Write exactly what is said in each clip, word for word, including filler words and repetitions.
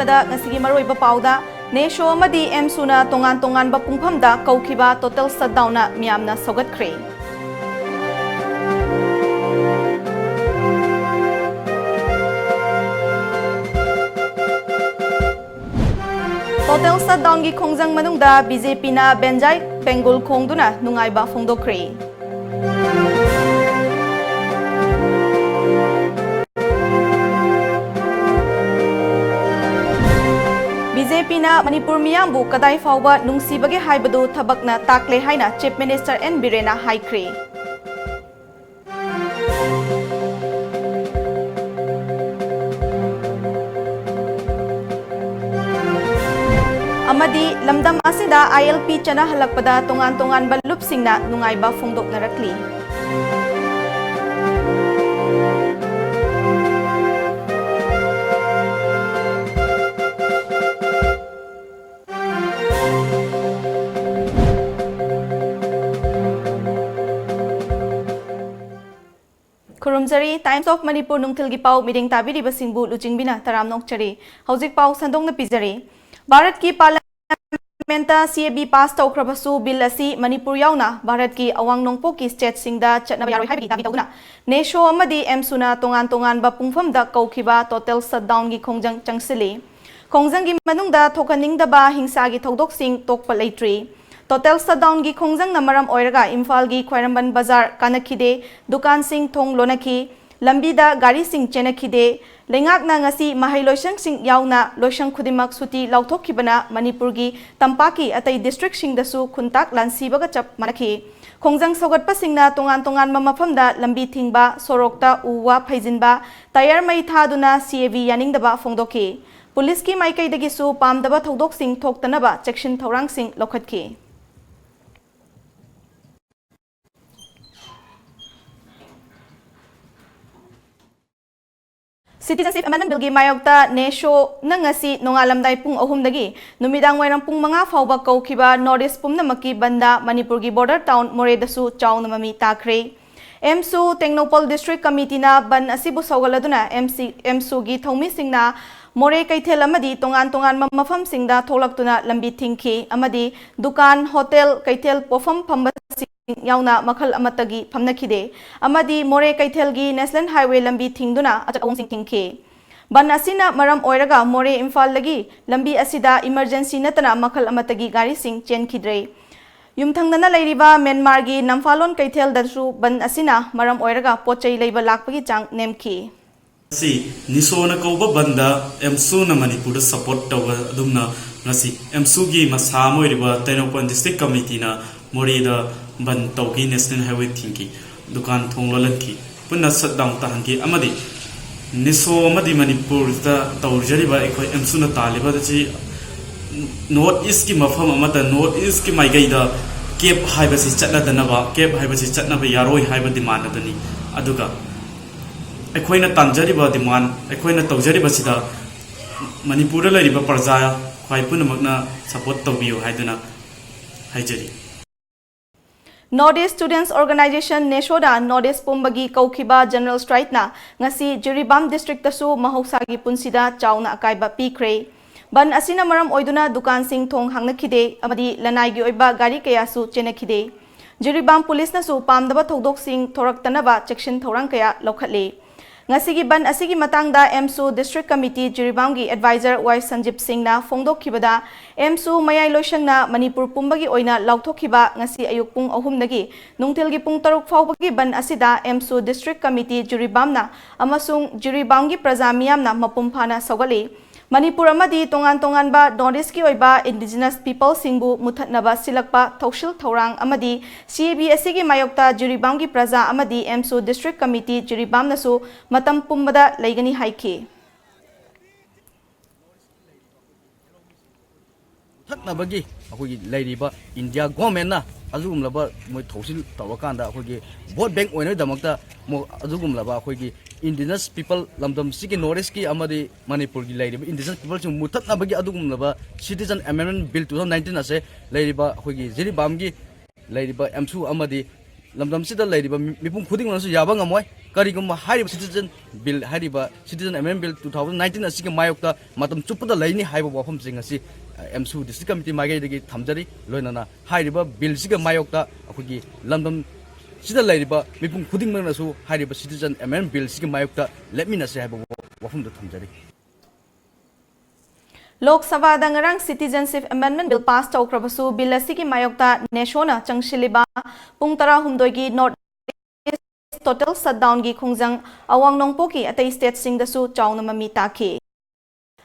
ꯗ ꯉꯁꯤꯒꯤ ꯃꯔꯨꯑꯣꯏꯕ ꯄꯥꯎꯗ, ꯅꯦꯁꯣ ꯑꯃꯗꯤ ꯑꯦꯝꯁꯨꯅ ꯇꯣꯉꯥꯟ ꯇꯣꯉꯥꯟꯕ ꯄꯨꯡꯐꯝꯗ ꯀꯧꯈꯤꯕ ꯇꯣꯇꯦꯜ ꯁꯠꯗꯥꯎꯟꯅ ꯃꯤꯌꯥꯝꯅ ꯁꯧꯒꯠꯈ꯭ꯔꯦ꯫ ꯇꯣꯇꯦꯜ ꯁꯠꯗꯥꯎꯟꯒꯤ ꯈꯣꯡꯖꯪ ꯃꯅꯨꯡꯗ ꯕꯤ ꯖꯦ ꯄꯤꯅ ꯕꯦꯟꯖꯥꯏ ꯕꯦꯡꯒꯨꯜ ꯈꯣꯡꯗꯨꯅ ꯅꯨꯡꯉꯥꯏꯕ ꯐꯣꯡꯗꯣꯛꯈ꯭ꯔꯦ꯫ ꯕꯤ ꯖꯦ ꯄꯤꯅ ꯃꯅꯤꯄꯨꯔ ꯃꯤꯌꯥꯝꯕꯨ ꯀꯗꯥꯏ ꯐꯥꯎꯕ ꯅꯨꯡꯁꯤꯕꯒꯦ ꯍꯥꯏꯕꯗꯨ ꯊꯕꯛꯅ ꯇꯥꯛꯂꯦ ꯍꯥꯏꯅ Chief Minister ꯑꯦꯟ ꯕꯤꯔꯦꯟꯅ ꯍꯥꯏꯈ꯭ꯔꯦ꯫ ꯑꯃꯗꯤ ꯂꯝꯗꯝ ꯑꯁꯤꯗ ꯑꯥꯏ ꯑꯦꯜ ꯄꯤ ꯆꯠꯅꯍꯜꯂꯛꯄꯗ ꯇꯣꯉꯥꯟ ꯇꯣꯉꯥꯟꯕ ꯂꯨꯞꯁꯤꯡꯅ ꯅꯨꯡꯉꯥꯏꯕ ꯐꯣꯡꯗꯣꯛꯅꯔꯛꯂꯤ꯫ ꯈꯨꯔꯨꯝꯖꯔꯤ꯫ Times of Manipur ꯅꯨꯡꯊꯤꯜꯒꯤ ꯄꯥꯎ ꯃꯤꯠꯌꯦꯡ ꯇꯥꯕꯤꯔꯤꯕꯁꯤꯡꯕꯨ ꯂꯨꯆꯤꯡꯕꯤꯅ ꯇꯔꯥꯝꯅ ꯑꯣꯛꯆꯔꯤ꯫ ꯍꯧꯖꯤꯛ ꯄꯥꯎ ꯁꯟꯗꯣꯛꯅ ꯄꯤꯖꯔꯤ꯫ ꯚꯥꯔꯠꯀꯤ parliament C A B pass ꯇꯧꯈ꯭ꯔꯕꯁꯨ, ꯕꯤꯜ ꯑꯁꯤ ꯃꯅꯤꯄꯨꯔ ꯌꯥꯎꯅ ꯚꯥꯔꯠꯀꯤ ꯑꯋꯥꯡ ꯅꯣꯡꯄꯣꯛꯀꯤ ꯁ꯭ꯇꯦꯠꯁꯤꯡꯗ ꯆꯠꯅꯕ ꯌꯥꯔꯣꯏ ꯍꯥꯏꯕꯒꯤ ꯗꯥꯕꯤ ꯇꯧꯗꯨꯅ ꯅꯦꯁꯣ ꯑꯃꯗꯤ ꯑꯦꯝꯁꯨꯅ ꯇꯣꯉꯥꯟ ꯇꯣꯉꯥꯟꯕ ꯄꯨꯡꯐꯝꯗ ꯀꯧꯈꯤꯕ ꯇꯣꯇꯦꯜ ꯁꯠꯗꯥꯎꯟꯒꯤ ꯈꯣꯡꯖꯪ ꯆꯪꯁꯤꯜꯂꯤ꯫ ꯈꯣꯡꯖꯪꯒꯤ ꯃꯅꯨꯡꯗ ꯊꯣꯛꯍꯟꯅꯤꯡꯗꯕ ꯍꯤꯡꯁꯥꯒꯤ ꯊꯧꯗꯣꯛꯁꯤꯡ ꯇꯣꯛꯄ ꯂꯩꯇ꯭ꯔꯤ꯫ ꯇꯣꯇꯦꯜ ꯁꯠꯗꯥꯎꯟꯒꯤ ꯈꯣꯡꯖꯪꯅ ꯃꯔꯝ ꯑꯣꯏꯔꯒ ꯏꯝꯐꯥꯜꯒꯤ ꯈ꯭ꯋꯥꯏꯔꯝꯕꯟ ꯕꯖꯥꯔ ꯀꯥꯅꯈꯤꯗꯦ, ꯗꯨꯀꯥꯟꯁꯤꯡ ꯊꯣꯡ ꯂꯣꯟꯅꯈꯤ, ꯂꯝꯕꯤꯗ ꯒꯥꯔꯤꯁꯤꯡ ꯆꯦꯟꯅꯈꯤꯗꯦ꯫ ꯂꯩꯉꯥꯛꯅ ꯉꯁꯤ ꯃꯍꯩ ꯂꯣꯏꯁꯪꯁꯤꯡ ꯌꯥꯎꯅ ꯂꯣꯏꯁꯪ ꯈꯨꯗꯤꯡꯃꯛ ꯁꯨꯇꯤ ꯂꯥꯎꯊꯣꯛꯈꯤꯕꯅ ꯃꯅꯤꯄꯨꯔꯒꯤ ꯇꯝꯄꯥꯛꯀꯤ ꯑꯇꯩ ꯗꯤꯁꯇ꯭ꯔꯤꯛꯁꯤꯡꯗꯁꯨ ꯈꯨꯟꯇꯥꯛ ꯂꯥꯟꯁꯤꯕꯒ ꯆꯞ ꯃꯥꯟꯅꯈꯤ꯫ ꯈꯣꯡꯖꯪ ꯁꯧꯒꯠꯄꯁꯤꯡꯅ ꯇꯣꯉꯥꯟ ꯇꯣꯉꯥꯟꯕ ꯃꯐꯝꯗ ꯂꯝꯕꯤ ꯊꯤꯡꯕ, ꯁꯣꯔꯣꯛꯇ ꯎ ꯋꯥ ꯐꯩꯖꯤꯟꯕ, ꯇꯌꯥꯔ ꯃꯩ ꯊꯥꯗꯨꯅ C A B ꯌꯥꯅꯤꯡꯗꯕ ꯐꯣꯡꯗꯣꯛꯈꯤ꯫ ꯄꯨꯂꯤꯁꯀꯤ ꯃꯥꯏꯀꯩꯗꯒꯤꯁꯨ ꯄꯥꯝꯗꯕ ꯊꯧꯗꯣꯛꯁꯤꯡ ꯊꯣꯛꯇꯅꯕ ꯆꯦꯛꯁꯤꯟ ꯊꯧꯔꯥꯡꯁꯤꯡ ꯂꯧꯈꯠꯈꯤ꯫ Citizenship Amendment Billꯒꯤ ꯃꯥꯌꯣꯛꯇ ꯅꯦꯁꯣꯅ ꯉꯁꯤ ꯅꯣꯡꯉꯥꯜꯂꯝꯗꯥꯏ ꯄꯨꯡ ꯑꯍꯨꯝꯗꯒꯤ ꯅꯨꯃꯤꯗꯥꯡ ꯋꯥꯏꯔꯝ ꯄꯨꯡ ꯃꯉꯥ ꯐꯥꯎꯕ ꯀꯧꯈꯤꯕ North East ꯄꯨꯝꯅꯃꯛꯀꯤ ꯕꯟꯗ ꯃꯅꯤꯄꯨꯔꯒꯤ border town ꯃꯣꯔꯦꯗꯁꯨ ꯆꯥꯎꯅ ꯃꯃꯤ ꯇꯥꯈ꯭ꯔꯦ꯫ ꯑꯦꯝꯁꯨ ꯇꯦꯡꯅꯧꯄꯜ District Committeeꯅ ꯕꯟ ꯑꯁꯤꯕꯨ ꯁꯧꯒꯠꯂꯗꯨꯅ ꯑꯦꯝꯁꯤ, ꯑꯦꯝꯁꯨꯒꯤ ꯊꯧꯃꯤꯁꯤꯡꯅ ꯃꯣꯔꯦ ꯀꯩꯊꯦꯜ ꯑꯃꯗꯤ ꯇꯣꯉꯥꯟ ꯇꯣꯉꯥꯟꯕ ꯃꯐꯝꯁꯤꯡꯗ ꯊꯣꯛꯂꯛꯇꯨꯅ ꯂꯝꯕꯤ ꯊꯤꯡꯈꯤ ꯑꯃꯗꯤ ꯗꯨꯀꯥꯟ, ꯍꯣꯇꯦꯜ, ꯀꯩꯊꯦꯜ ꯄꯣꯠꯐꯝ ꯐꯝꯕꯁꯤꯡ ꯌꯥꯎꯅ ꯃꯈꯜ ꯑꯃꯠꯇꯒꯤ ꯐꯝꯅꯈꯤꯗꯦ ꯑꯃꯗꯤ ꯃꯣꯔꯦ ꯀꯩꯊꯦꯜꯒꯤ National Highway ꯂꯝꯕꯤ ꯊꯤꯡꯗꯨꯅ ꯑꯆꯠ ꯑꯋꯣꯡꯁꯤꯡ ꯊꯤꯡꯈꯤ꯫ ꯕꯟ ꯑꯁꯤꯅ ꯃꯔꯝ ꯑꯣꯏꯔꯒ ꯃꯣꯔꯦ ꯏꯝꯐꯥꯜꯗꯒꯤ ꯂꯝꯕꯤ ꯑꯁꯤꯗ emergency ꯅꯠꯇꯅ ꯃꯈꯜ ꯑꯃꯠꯇꯒꯤ ꯒꯥꯔꯤꯁꯤꯡ ꯆꯦꯟꯈꯤꯗ꯭ꯔꯦ꯫ ꯌꯨꯝꯊꯪꯅꯅ ꯂꯩꯔꯤꯕ ꯃ꯭ꯌꯥꯟꯃꯥꯔꯒꯤ ꯅꯝꯐꯥꯂꯣꯟ ꯀꯩꯊꯦꯜꯗꯁꯨ ꯕꯟ ꯑꯁꯤꯅ ꯃꯔꯝ ꯑꯣꯏꯔꯒ ꯄꯣꯠ ꯆꯩ ꯂꯩꯕ ꯂꯥꯛꯄꯒꯤ ꯆꯥꯡ ꯅꯦꯝꯈꯤ꯫ ꯉꯁꯤ ꯅꯤꯁꯣꯅ ꯀꯧꯕ ꯕꯟꯗ ꯑꯦꯝꯁꯨꯅ ꯃꯅꯤꯄꯨꯔꯗ support ꯇꯧꯕ ꯑꯗꯨꯝꯅ ꯉꯁꯤ ꯑꯦꯝꯁꯨꯒꯤ ꯃꯁꯥ ꯑꯃ ꯑꯣꯏꯔꯤꯕ ꯇꯦꯡꯅꯧꯄꯜ District Committeeꯅ ꯃꯣꯔꯦꯗ ꯕꯟ ꯇꯧꯈꯤ, National Highway ꯊꯤꯡꯈꯤ, ꯗꯨꯀꯥꯟ ꯊꯣꯡ ꯂꯣꯜꯍꯟꯈꯤ, ꯄꯨꯟꯅ shutdown ꯇꯥꯍꯟꯈꯤ ꯑꯃꯗꯤ ꯅꯤꯁꯣ ꯑꯃꯗꯤ ꯃꯅꯤꯄꯨꯔꯗ ꯇꯧꯖꯔꯤꯕ ꯑꯩꯈꯣꯏ ꯑꯦꯝꯁꯨꯅ ꯇꯥꯜꯂꯤꯕ ꯑꯁꯤ North Eastꯀꯤ ꯃꯐꯝ ꯑꯃꯗ, North Eastꯀꯤ ꯃꯥꯏꯀꯩꯗ cap ꯍꯥꯏꯕꯁꯤ ꯆꯠꯅꯗꯅꯕ, cap ꯍꯥꯏꯕꯁꯤ ꯆꯠꯅꯕ ꯌꯥꯔꯣꯏ ꯍꯥꯏꯕ demand ꯑꯗꯨꯅꯤ꯫ ꯑꯗꯨꯒ ꯑꯩꯈꯣꯏꯅ ꯇꯥꯟꯖꯔꯤꯕ demand, ꯑꯩꯈꯣꯏꯅ ꯇꯧꯖꯔꯤꯕꯁꯤꯗ ꯃꯅꯤꯄꯨꯔꯗ ꯂꯩꯔꯤꯕ ꯄ꯭ꯔꯖꯥ ꯈ꯭ꯋꯥꯏ ꯄꯨꯝꯅꯃꯛꯅ support ꯇꯧꯕꯤꯌꯨ ꯍꯥꯏꯗꯨꯅ ꯍꯥꯏꯖꯔꯤ꯫ North East Students Organisation, ꯅꯦꯁꯣꯗ North East ꯄꯨꯝꯕꯒꯤ ꯀꯧꯈꯤꯕ general strikeꯅ ꯉꯁꯤ ꯖꯤꯔꯤꯕꯥꯝ districtꯇꯁꯨ ꯃꯍꯧꯁꯥꯒꯤ ꯄꯨꯟꯁꯤꯗ ꯆꯥꯎꯅ ꯑꯀꯥꯏꯕ ꯄꯤꯈ꯭ꯔꯦ꯫ ꯕꯟ ꯑꯁꯤꯅ ꯃꯔꯝ ꯑꯣꯏꯗꯨꯅ ꯗꯨꯀꯥꯟꯁꯤꯡ ꯊꯣꯡ ꯍꯥꯡꯅꯈꯤꯗꯦ ꯑꯃꯗꯤ ꯂꯅꯥꯏꯒꯤ ꯑꯣꯏꯕ ꯒꯥꯔꯤ ꯀꯌꯥꯁꯨ ꯆꯦꯟꯅꯈꯤꯗꯦ꯫ ꯖꯤꯔꯤꯕꯥꯝ ꯄꯨꯂꯤꯁꯅꯁꯨ ꯄꯥꯝꯗꯕ ꯊꯧꯗꯣꯛꯁꯤꯡ ꯊꯣꯔꯛꯇꯅꯕ ꯆꯦꯛꯁꯤꯟ ꯊꯧꯔꯥꯡ ꯀꯌꯥ ꯂꯧꯈꯠꯂꯤ꯫ ꯉꯁꯤꯒꯤ ꯕꯟ ꯑꯁꯤꯒꯤ ꯃꯇꯥꯡꯗ ꯑꯦꯝꯁꯨ District Committee ꯖꯤꯔꯤꯕꯥꯝꯒꯤ advisor ꯋꯥꯏ ꯁꯟꯖꯤꯞ ꯁꯤꯡꯅ ꯐꯣꯡꯗꯣꯛꯈꯤꯕꯗ, ꯑꯦꯝꯁꯨ ꯃꯌꯥꯏ ꯂꯣꯏꯁꯪꯅ ꯃꯅꯤꯄꯨꯔ ꯄꯨꯝꯕꯒꯤ ꯑꯣꯏꯅ ꯂꯥꯎꯊꯣꯛꯈꯤꯕ ꯉꯁꯤ ꯑꯌꯨꯛ ꯄꯨꯡ ꯑꯍꯨꯝꯗꯒꯤ ꯅꯨꯡꯊꯤꯜꯒꯤ ꯄꯨꯡ ꯇꯔꯨꯛ ꯐꯥꯎꯕꯒꯤ ꯕꯟ ꯑꯁꯤꯗ ꯑꯦꯝꯁꯨ District Committee ꯖꯤꯔꯤꯕꯥꯝꯅ ꯑꯃꯁꯨꯡ ꯖꯤꯔꯤꯕꯥꯝꯒꯤ ꯄ꯭ꯔꯖꯥ ꯃꯤꯌꯥꯝꯅ ꯃꯄꯨꯡ ꯐꯥꯅ ꯁꯧꯒꯠꯂꯤ꯫ ꯃꯅꯤꯄꯨꯔ ꯑꯃꯗꯤ ꯇꯣꯉꯥꯟ ꯇꯣꯉꯥꯟꯕ North Eastꯀꯤ ꯑꯣꯏꯕ indigenous peopleꯁꯤꯡꯕꯨ ꯃꯨꯊꯠꯅꯕ ꯁꯤꯜꯂꯛꯄ ꯊꯧꯁꯤꯜ ꯊꯧꯔꯥꯡ ꯑꯃꯗꯤ ꯁꯤ ꯑꯦ ꯕꯤ ꯑꯁꯤꯒꯤ ꯃꯥꯌꯣꯛꯇ ꯖꯤꯔꯤꯕꯥꯝꯒꯤ ꯄ꯭ꯔꯖꯥ ꯑꯃꯗꯤ ꯑꯦꯝꯁꯨ District Committee ꯖꯤꯔꯤꯕꯥꯝꯅꯁꯨ ꯃꯇꯝ ꯄꯨꯝꯕꯗ ꯂꯩꯒꯅꯤ ꯍꯥꯏꯈꯤ꯫ ꯃꯨꯊꯠꯅꯕꯒꯤ ꯑꯩꯈꯣꯏꯒꯤ ꯂꯩꯔꯤꯕ ꯏꯟꯗꯤꯌꯥ ꯒꯣꯔꯃꯦꯟꯅ ꯑꯗꯨꯒꯨꯝꯂꯕ ꯃꯣꯏ ꯊꯧꯁꯤꯜ ꯇꯧꯔꯀꯥꯟꯗ ꯑꯩꯈꯣꯏꯒꯤ vote bank ꯑꯣꯏꯅꯕꯒꯤꯗꯃꯛꯇ ꯃꯣ-, ꯑꯗꯨꯒꯨꯝꯂꯕ ꯑꯩꯈꯣꯏꯒꯤ indigenous people, ꯂꯝꯗꯝꯁꯤꯒꯤ North Eastꯀꯤ ꯑꯃꯗꯤ ꯃꯅꯤꯄꯨꯔꯒꯤ ꯂꯩꯔꯤꯕ indigenous peopleꯁꯤꯡ ꯃꯨꯊꯠꯅꯕꯒꯤ ꯑꯗꯨꯒꯨꯝꯂꯕ Citizen Amendment Bill two thousand nineteen ꯑꯁꯦ ꯂꯩꯔꯤꯕ ꯑꯩꯈꯣꯏꯒꯤ ꯖꯤꯔꯤꯕꯥꯝꯒꯤ ꯂꯩꯔꯤꯕ ꯑꯦꯝꯁꯨ ꯑꯃꯗꯤ ꯂꯝꯗꯝꯁꯤꯗ ꯂꯩꯔꯤꯕ ꯃꯤ-, ꯃꯤꯄꯨꯝ ꯈꯨꯗꯤꯡꯃꯛꯅꯁꯨ ꯌꯥꯕ ꯉꯝꯃꯣꯏ꯫ ꯀꯔꯤꯒꯨꯝꯕ ꯍꯥꯏꯔꯤꯕ citizen bill, ꯍꯥꯏꯔꯤꯕ citizen amendment bill two thousand nineteen ꯑꯁꯤꯒꯤ ꯃꯥꯌꯣꯛꯇ ꯃꯇꯝ ꯆꯨꯞꯄꯗ ꯂꯩꯅꯤ ꯍꯥꯏꯕ ꯋꯥꯐꯝꯁꯤꯡ ꯑꯁꯤ, ꯑ, ꯑꯦꯝꯁꯨ district committee ꯃꯥꯏꯀꯩꯗꯒꯤ ꯊꯝꯖꯔꯤ꯫ ꯂꯣꯏꯅꯅ ꯍꯥꯏꯔꯤꯕ billꯁꯤꯒꯤ ꯃꯥꯌꯣꯛꯇ ꯑꯩꯈꯣꯏꯒꯤ ꯂꯝꯗꯝꯁꯤꯗ ꯂꯩꯔꯤꯕ ꯃꯤꯄꯨꯝ ꯈꯨꯗꯤꯡꯃꯛꯅꯁꯨ ꯍꯥꯏꯔꯤꯕ citizen amendment billꯁꯤꯒꯤ ꯃꯥꯌꯣꯛꯇ ꯂꯦꯞꯃꯤꯟꯅꯁꯤ ꯍꯥꯏꯕ ꯋꯥꯐꯝꯗꯨ ꯊꯝꯖꯔꯤ꯫ ꯂꯣꯛ ꯁꯚꯥꯗ ꯉꯔꯥꯡ Citizenship Amendment Bill pass ꯇꯧꯈ꯭ꯔꯕꯁꯨ, bill ꯑꯁꯤꯒꯤ ꯃꯥꯌꯣꯛꯇ ꯅꯦꯁꯣꯅ ꯆꯪꯁꯤꯜꯂꯤꯕ ꯄꯨꯡ ꯇꯔꯥꯍꯨꯝꯗꯣꯏꯒꯤ North East total shutdownꯒꯤ ꯈꯣꯡꯖꯪ ꯑꯋꯥꯡ ꯅꯣꯡꯄꯣꯛꯀꯤ ꯑꯇꯩ stateꯁꯤꯡꯗꯁꯨ ꯆꯥꯎꯅ ꯃꯃꯤ ꯇꯥꯈꯤ꯫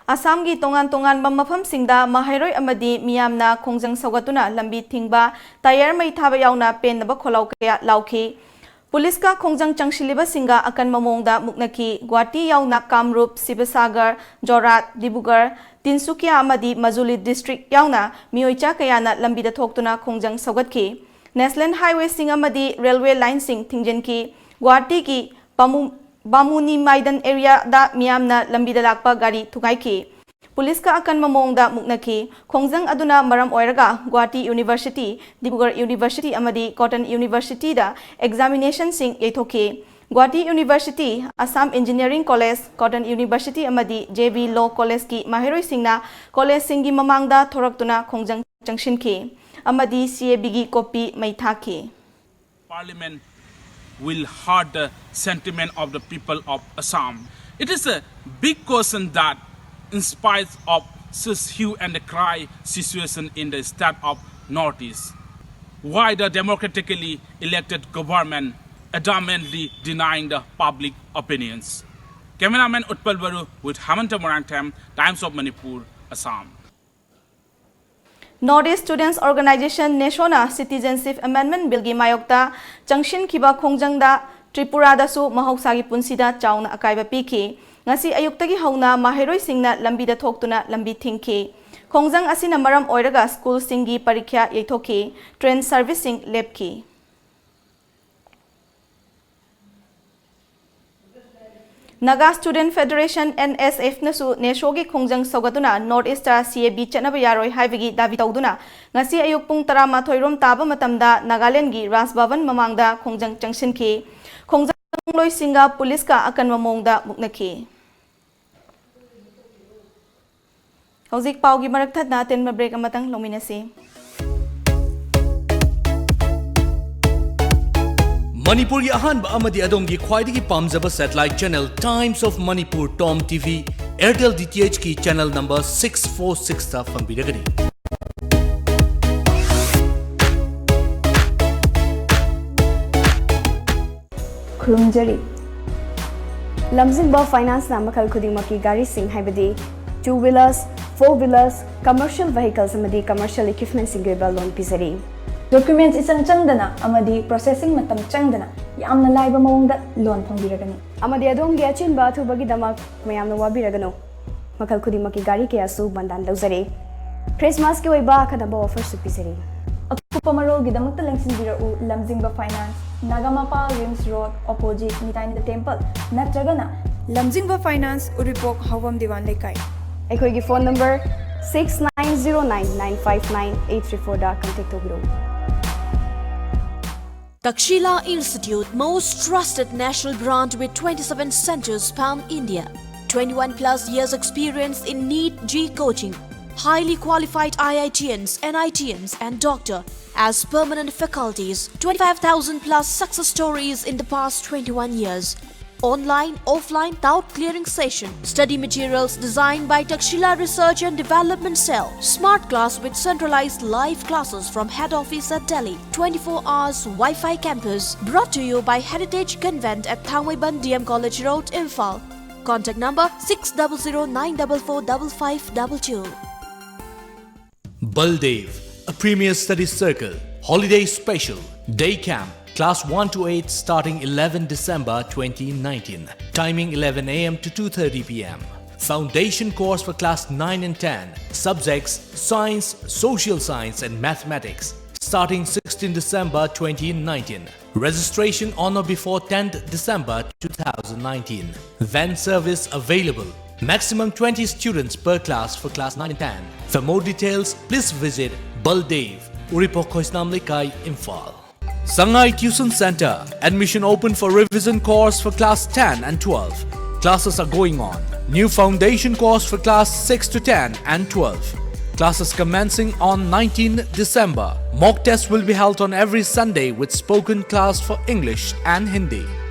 ꯑꯁꯥꯝꯒꯤ ꯇꯣꯉꯥꯟ ꯇꯣꯉꯥꯟꯕ ꯃꯐꯝꯁꯤꯡꯗ ꯃꯍꯩꯔꯣꯏ ꯑꯃꯗꯤ ꯃꯤꯌꯥꯝꯅ ꯈꯣꯡꯖꯪ ꯁꯧꯒꯠꯇꯨꯅ ꯂꯝꯕꯤ ꯊꯤꯡꯕ, tyre ꯃꯩ ꯊꯥꯕ ꯌꯥꯎꯅ ꯄꯦꯟꯗꯕ ꯈꯣꯜꯂꯥꯎ ꯀꯌꯥ ꯂꯥꯎꯈꯤ꯫ ꯄꯨꯂꯤꯁꯀ ꯈꯣꯡꯖꯪ ꯆꯪꯁꯤꯜꯂꯤꯕꯁꯤꯡꯒ ꯑꯀꯟꯕ ꯃꯑꯣꯡꯗ ꯃꯨꯛꯅꯈꯤ꯫ ꯒꯨꯋꯥꯍꯥꯇꯤ ꯌꯥꯎꯅ ꯀꯥꯝꯔꯨꯞ, ꯁꯤꯕꯁꯥꯒꯔ, ꯖꯣꯔꯥꯠ, ꯗꯤꯕꯨꯒꯔ, ꯇꯤꯟꯁꯨꯀꯤꯌꯥ ꯑꯃꯗꯤ ꯃꯖꯨꯂꯤ district ꯌꯥꯎꯅ ꯃꯤꯑꯣꯏ ꯆꯥ ꯀꯌꯥꯅ ꯂꯝꯕꯤꯗ ꯊꯣꯛꯇꯨꯅ ꯈꯣꯡꯖꯪ ꯁꯧꯒꯠꯈꯤ꯫ National highwayꯁꯤꯡ ꯑꯃꯗꯤ railway lineꯁꯤꯡ ꯊꯤꯡꯖꯤꯟꯈꯤ꯫ ꯒꯨꯋꯥꯍꯥꯇꯤꯒꯤ ꯕꯥꯃꯨ-, ꯕꯥꯃꯨꯅꯤ ꯃꯥꯏꯗꯟ areaꯗ ꯃꯤꯌꯥꯝꯅ ꯂꯝꯕꯤꯗ ꯂꯥꯛꯄ ꯒꯥꯔꯤ ꯊꯨꯒꯥꯏꯈꯤ꯫ ꯄꯨꯂꯤꯁꯀ ꯑꯀꯟꯕ ꯃꯑꯣꯡꯗ ꯃꯨꯛꯅꯈꯤ꯫ ꯈꯣꯡꯖꯪ ꯑꯗꯨꯅ ꯃꯔꯝ ꯑꯣꯏꯔꯒ ꯒꯨꯋꯥꯍꯥꯇꯤ University, ꯗꯤꯕ꯭ꯔꯨꯒꯔ University ꯑꯃꯗꯤ Cotton Universityꯗ examinationꯁꯤꯡ ꯌꯩꯊꯣꯛꯈꯤ꯫ Guwahati University, Assam Engineering College, Cotton University ꯑꯃꯗꯤ J B Law Collegeꯀꯤ ꯃꯍꯩꯔꯣꯏꯁꯤꯡꯅ collegeꯁꯤꯡꯒꯤ ꯃꯃꯥꯡꯗ ꯊꯣꯔꯛꯇꯨꯅ ꯈꯣꯡꯖꯪ ꯆꯪꯁꯤꯟꯈꯤ ꯑꯃꯗꯤ CABꯒꯤ copy ꯃꯩ ꯊꯥꯈꯤ꯫ Parliament will hurt the sentiment of the people of Assam. It is a big question that, in spite of such hue and cry situation in the state of Northeast, why the democratically elected government adamantly denying the public opinions? Cameraman Utpal Baru with Hamanta Morangtham, Times of Manipur, Assam. North East Students Organization, NESOꯅ Citizenship Amendment Billꯒꯤ ꯃꯥꯌꯣꯛꯇ ꯆꯪꯁꯤꯟꯈꯤꯕ ꯈꯣꯡꯖꯪꯗ ꯇ꯭ꯔꯤꯄꯨꯔꯥꯗꯁꯨ ꯃꯍꯧꯁꯥꯒꯤ ꯄꯨꯟꯁꯤꯗ ꯆꯥꯎꯅ ꯑꯀꯥꯏꯕ ꯄꯤꯈꯤ꯫ ꯉꯁꯤ ꯑꯌꯨꯛꯇꯒꯤ ꯍꯧꯅ ꯃꯍꯩꯔꯣꯏꯁꯤꯡꯅ ꯂꯝꯕꯤꯗ ꯊꯣꯛꯇꯨꯅ ꯂꯝꯕꯤ ꯊꯤꯡꯈꯤ꯫ ꯈꯣꯡꯖꯪ ꯑꯁꯤꯅ ꯃꯔꯝ ꯑꯣꯏꯔꯒ ꯁ꯭ꯀꯨꯜꯁꯤꯡꯒꯤ ꯄꯔꯤꯈ꯭ꯌꯥ ꯌꯩꯊꯣꯛꯈꯤ, train serviceꯁꯤꯡ ꯂꯦꯞꯈꯤ꯫ Naga Student Federation, N S F, ꯅꯁꯨ ꯅꯦꯁꯣꯒꯤ ꯈꯣꯡꯖꯪ ꯁꯧꯒꯠꯇꯨꯅ North East ꯇ C A B ꯆꯠꯅꯕ ꯌꯥꯔꯣꯏ ꯍꯥꯏꯕꯒꯤ ꯗꯥꯕꯤ ꯇꯧꯗꯨꯅ ꯉꯁꯤ ꯑꯌꯨꯛ ꯄꯨꯡ ꯇꯔꯥꯃꯥꯊꯣꯏ ꯔꯣꯝ ꯇꯥꯕ ꯃꯇꯝꯗ ꯅꯥꯒꯥꯂꯦꯟꯗꯒꯤ ꯔꯥꯖ ꯚꯕꯟ ꯃꯃꯥꯡꯗ ꯈꯣꯡꯖꯪ ꯆꯪꯁꯤꯟꯈꯤ꯫ ꯈꯣꯡꯖꯪꯂꯣꯏꯁꯤꯡꯒ ꯄꯨꯂꯤꯁꯀ ꯑꯀꯟꯕ ꯃꯑꯣꯡꯗ ꯃꯨꯛꯅꯈꯤ꯫ ꯍꯧꯖꯤꯛ ꯄꯥꯎꯒꯤ ꯃꯔꯛ ꯊꯠꯅ ꯑꯇꯦꯟꯕ break ꯑꯃꯇꯪ ꯂꯧꯃꯤꯟꯅꯁꯤ꯫ ꯃꯅꯤꯄꯨꯔꯒꯤ ꯑꯍꯥꯟꯕ ꯑꯃꯗꯤ ꯑꯗꯣꯝꯒꯤ ꯈ꯭ꯋꯥꯏꯗꯒꯤ ꯄꯥꯝꯖꯕ satellite channel Times of Manipur, Tom T V, Airtel D T H ꯀꯤ channel number six four six ꯇ ꯐꯪꯕꯤꯔꯒꯅꯤ꯫ ꯈꯨꯔꯨꯝꯖꯔꯤ꯫ ꯂꯝꯖꯤꯡꯕ Finance ꯅ ꯃꯈꯜ ꯈꯨꯗꯤꯡꯃꯛꯀꯤ ꯒꯥꯔꯤꯁꯤꯡ, ꯍꯥꯏꯕꯗꯤ two wheelers, four wheelers, commercial vehicles ꯑꯃꯗꯤ commercial equipment ꯁꯤꯡꯒꯤ ꯑꯣꯏꯕ loan ꯄꯤꯖꯔꯤ꯫ Documents ꯏꯆꯪ ꯆꯪꯗꯅ ꯑꯃꯗꯤ processing ꯃꯇꯝ ꯆꯪꯗꯅ ꯌꯥꯝꯅ ꯂꯥꯏꯕ ꯃꯑꯣꯡꯗ loan ꯐꯪꯕꯤꯔꯒꯅꯤ꯫ ꯑꯃꯗꯤ ꯑꯗꯣꯝꯒꯤ ꯑꯆꯤꯟꯕ ꯑꯊꯨꯕꯒꯤꯗꯃꯛ ꯃꯌꯥꯝꯅ ꯋꯥꯕꯤꯔꯒꯅꯨ꯫ ꯃꯈꯜ ꯈꯨꯗꯤꯡꯃꯛꯀꯤ ꯒꯥꯔꯤ ꯀꯌꯥꯁꯨ ꯕꯟꯗꯥꯟ ꯂꯧꯖꯔꯤ꯫ Christmas ꯀꯤ ꯑꯣꯏꯕ ꯑꯈꯟꯅꯕ offer ꯁꯨ ꯄꯤꯖꯔꯤ꯫ ꯑꯀꯨꯞꯄ ꯃꯔꯣꯜꯒꯤꯗꯃꯛꯇ ꯂꯦꯡꯁꯤꯟꯕꯤꯔꯛꯎ ꯂꯝꯖꯤꯡꯕ Finance, Nagampal RIMS Road, opposite ꯅꯤꯇꯥꯏꯅꯤꯗ Temple, ꯅꯠꯇ꯭ꯔꯒꯅ ꯂꯝꯖꯤꯡꯕ Finance, ꯎꯔꯤꯄꯣꯛ ꯍꯥꯎꯕꯝ ꯗꯤꯋꯥꯟ ꯂꯩꯀꯥꯏ꯫ ꯑꯩꯈꯣꯏꯒꯤ phone number six nine zero nine nine five nine eight three four ꯗ contact ꯇꯧꯕꯤꯔꯛꯎ꯫ Takshila Institute, most trusted national brand with twenty-seven centers pan India. Twenty-one plus years experience in NEET J E E coaching. Highly qualified I I T Ns, N I T Ns, and doctor as permanent faculties. Twenty-five thousand plus success stories in the past twenty-one years. Online, offline, doubt clearing session. Study materials designed by Takshila Research and Development Cell. Smart class with centralized live classes from head office at Delhi. Twenty-four hours Wi-Fi campus. Brought to you by Heritage Convent at Thangmeiban D M College Road, Imphal. Contact number six double zero nine double four double five double two. Baldev, a premier study circle. Holiday special. Day camp. Class one to eight starting eleven December twenty nineteen. Timing eleven A M to two thirty P M. Foundation course for class nine and ten. Subjects: science, social science, and mathematics. starting sixteenth December twenty nineteen. Registration on or before tenth December two thousand nineteen. Van service available. Maximum twenty students per class for class nine and ten. For more details, please visit Baldev, Uripok Khoisnam Lekai, Imphal. Sangai Tuition Center. Admission open for revision course for class ten and twelve. Classes are going on. New foundation course for class six to ten and twelve. Classes commencing on nineteenth December. Mock test will be held on every Sunday with spoken class for English and Hindi.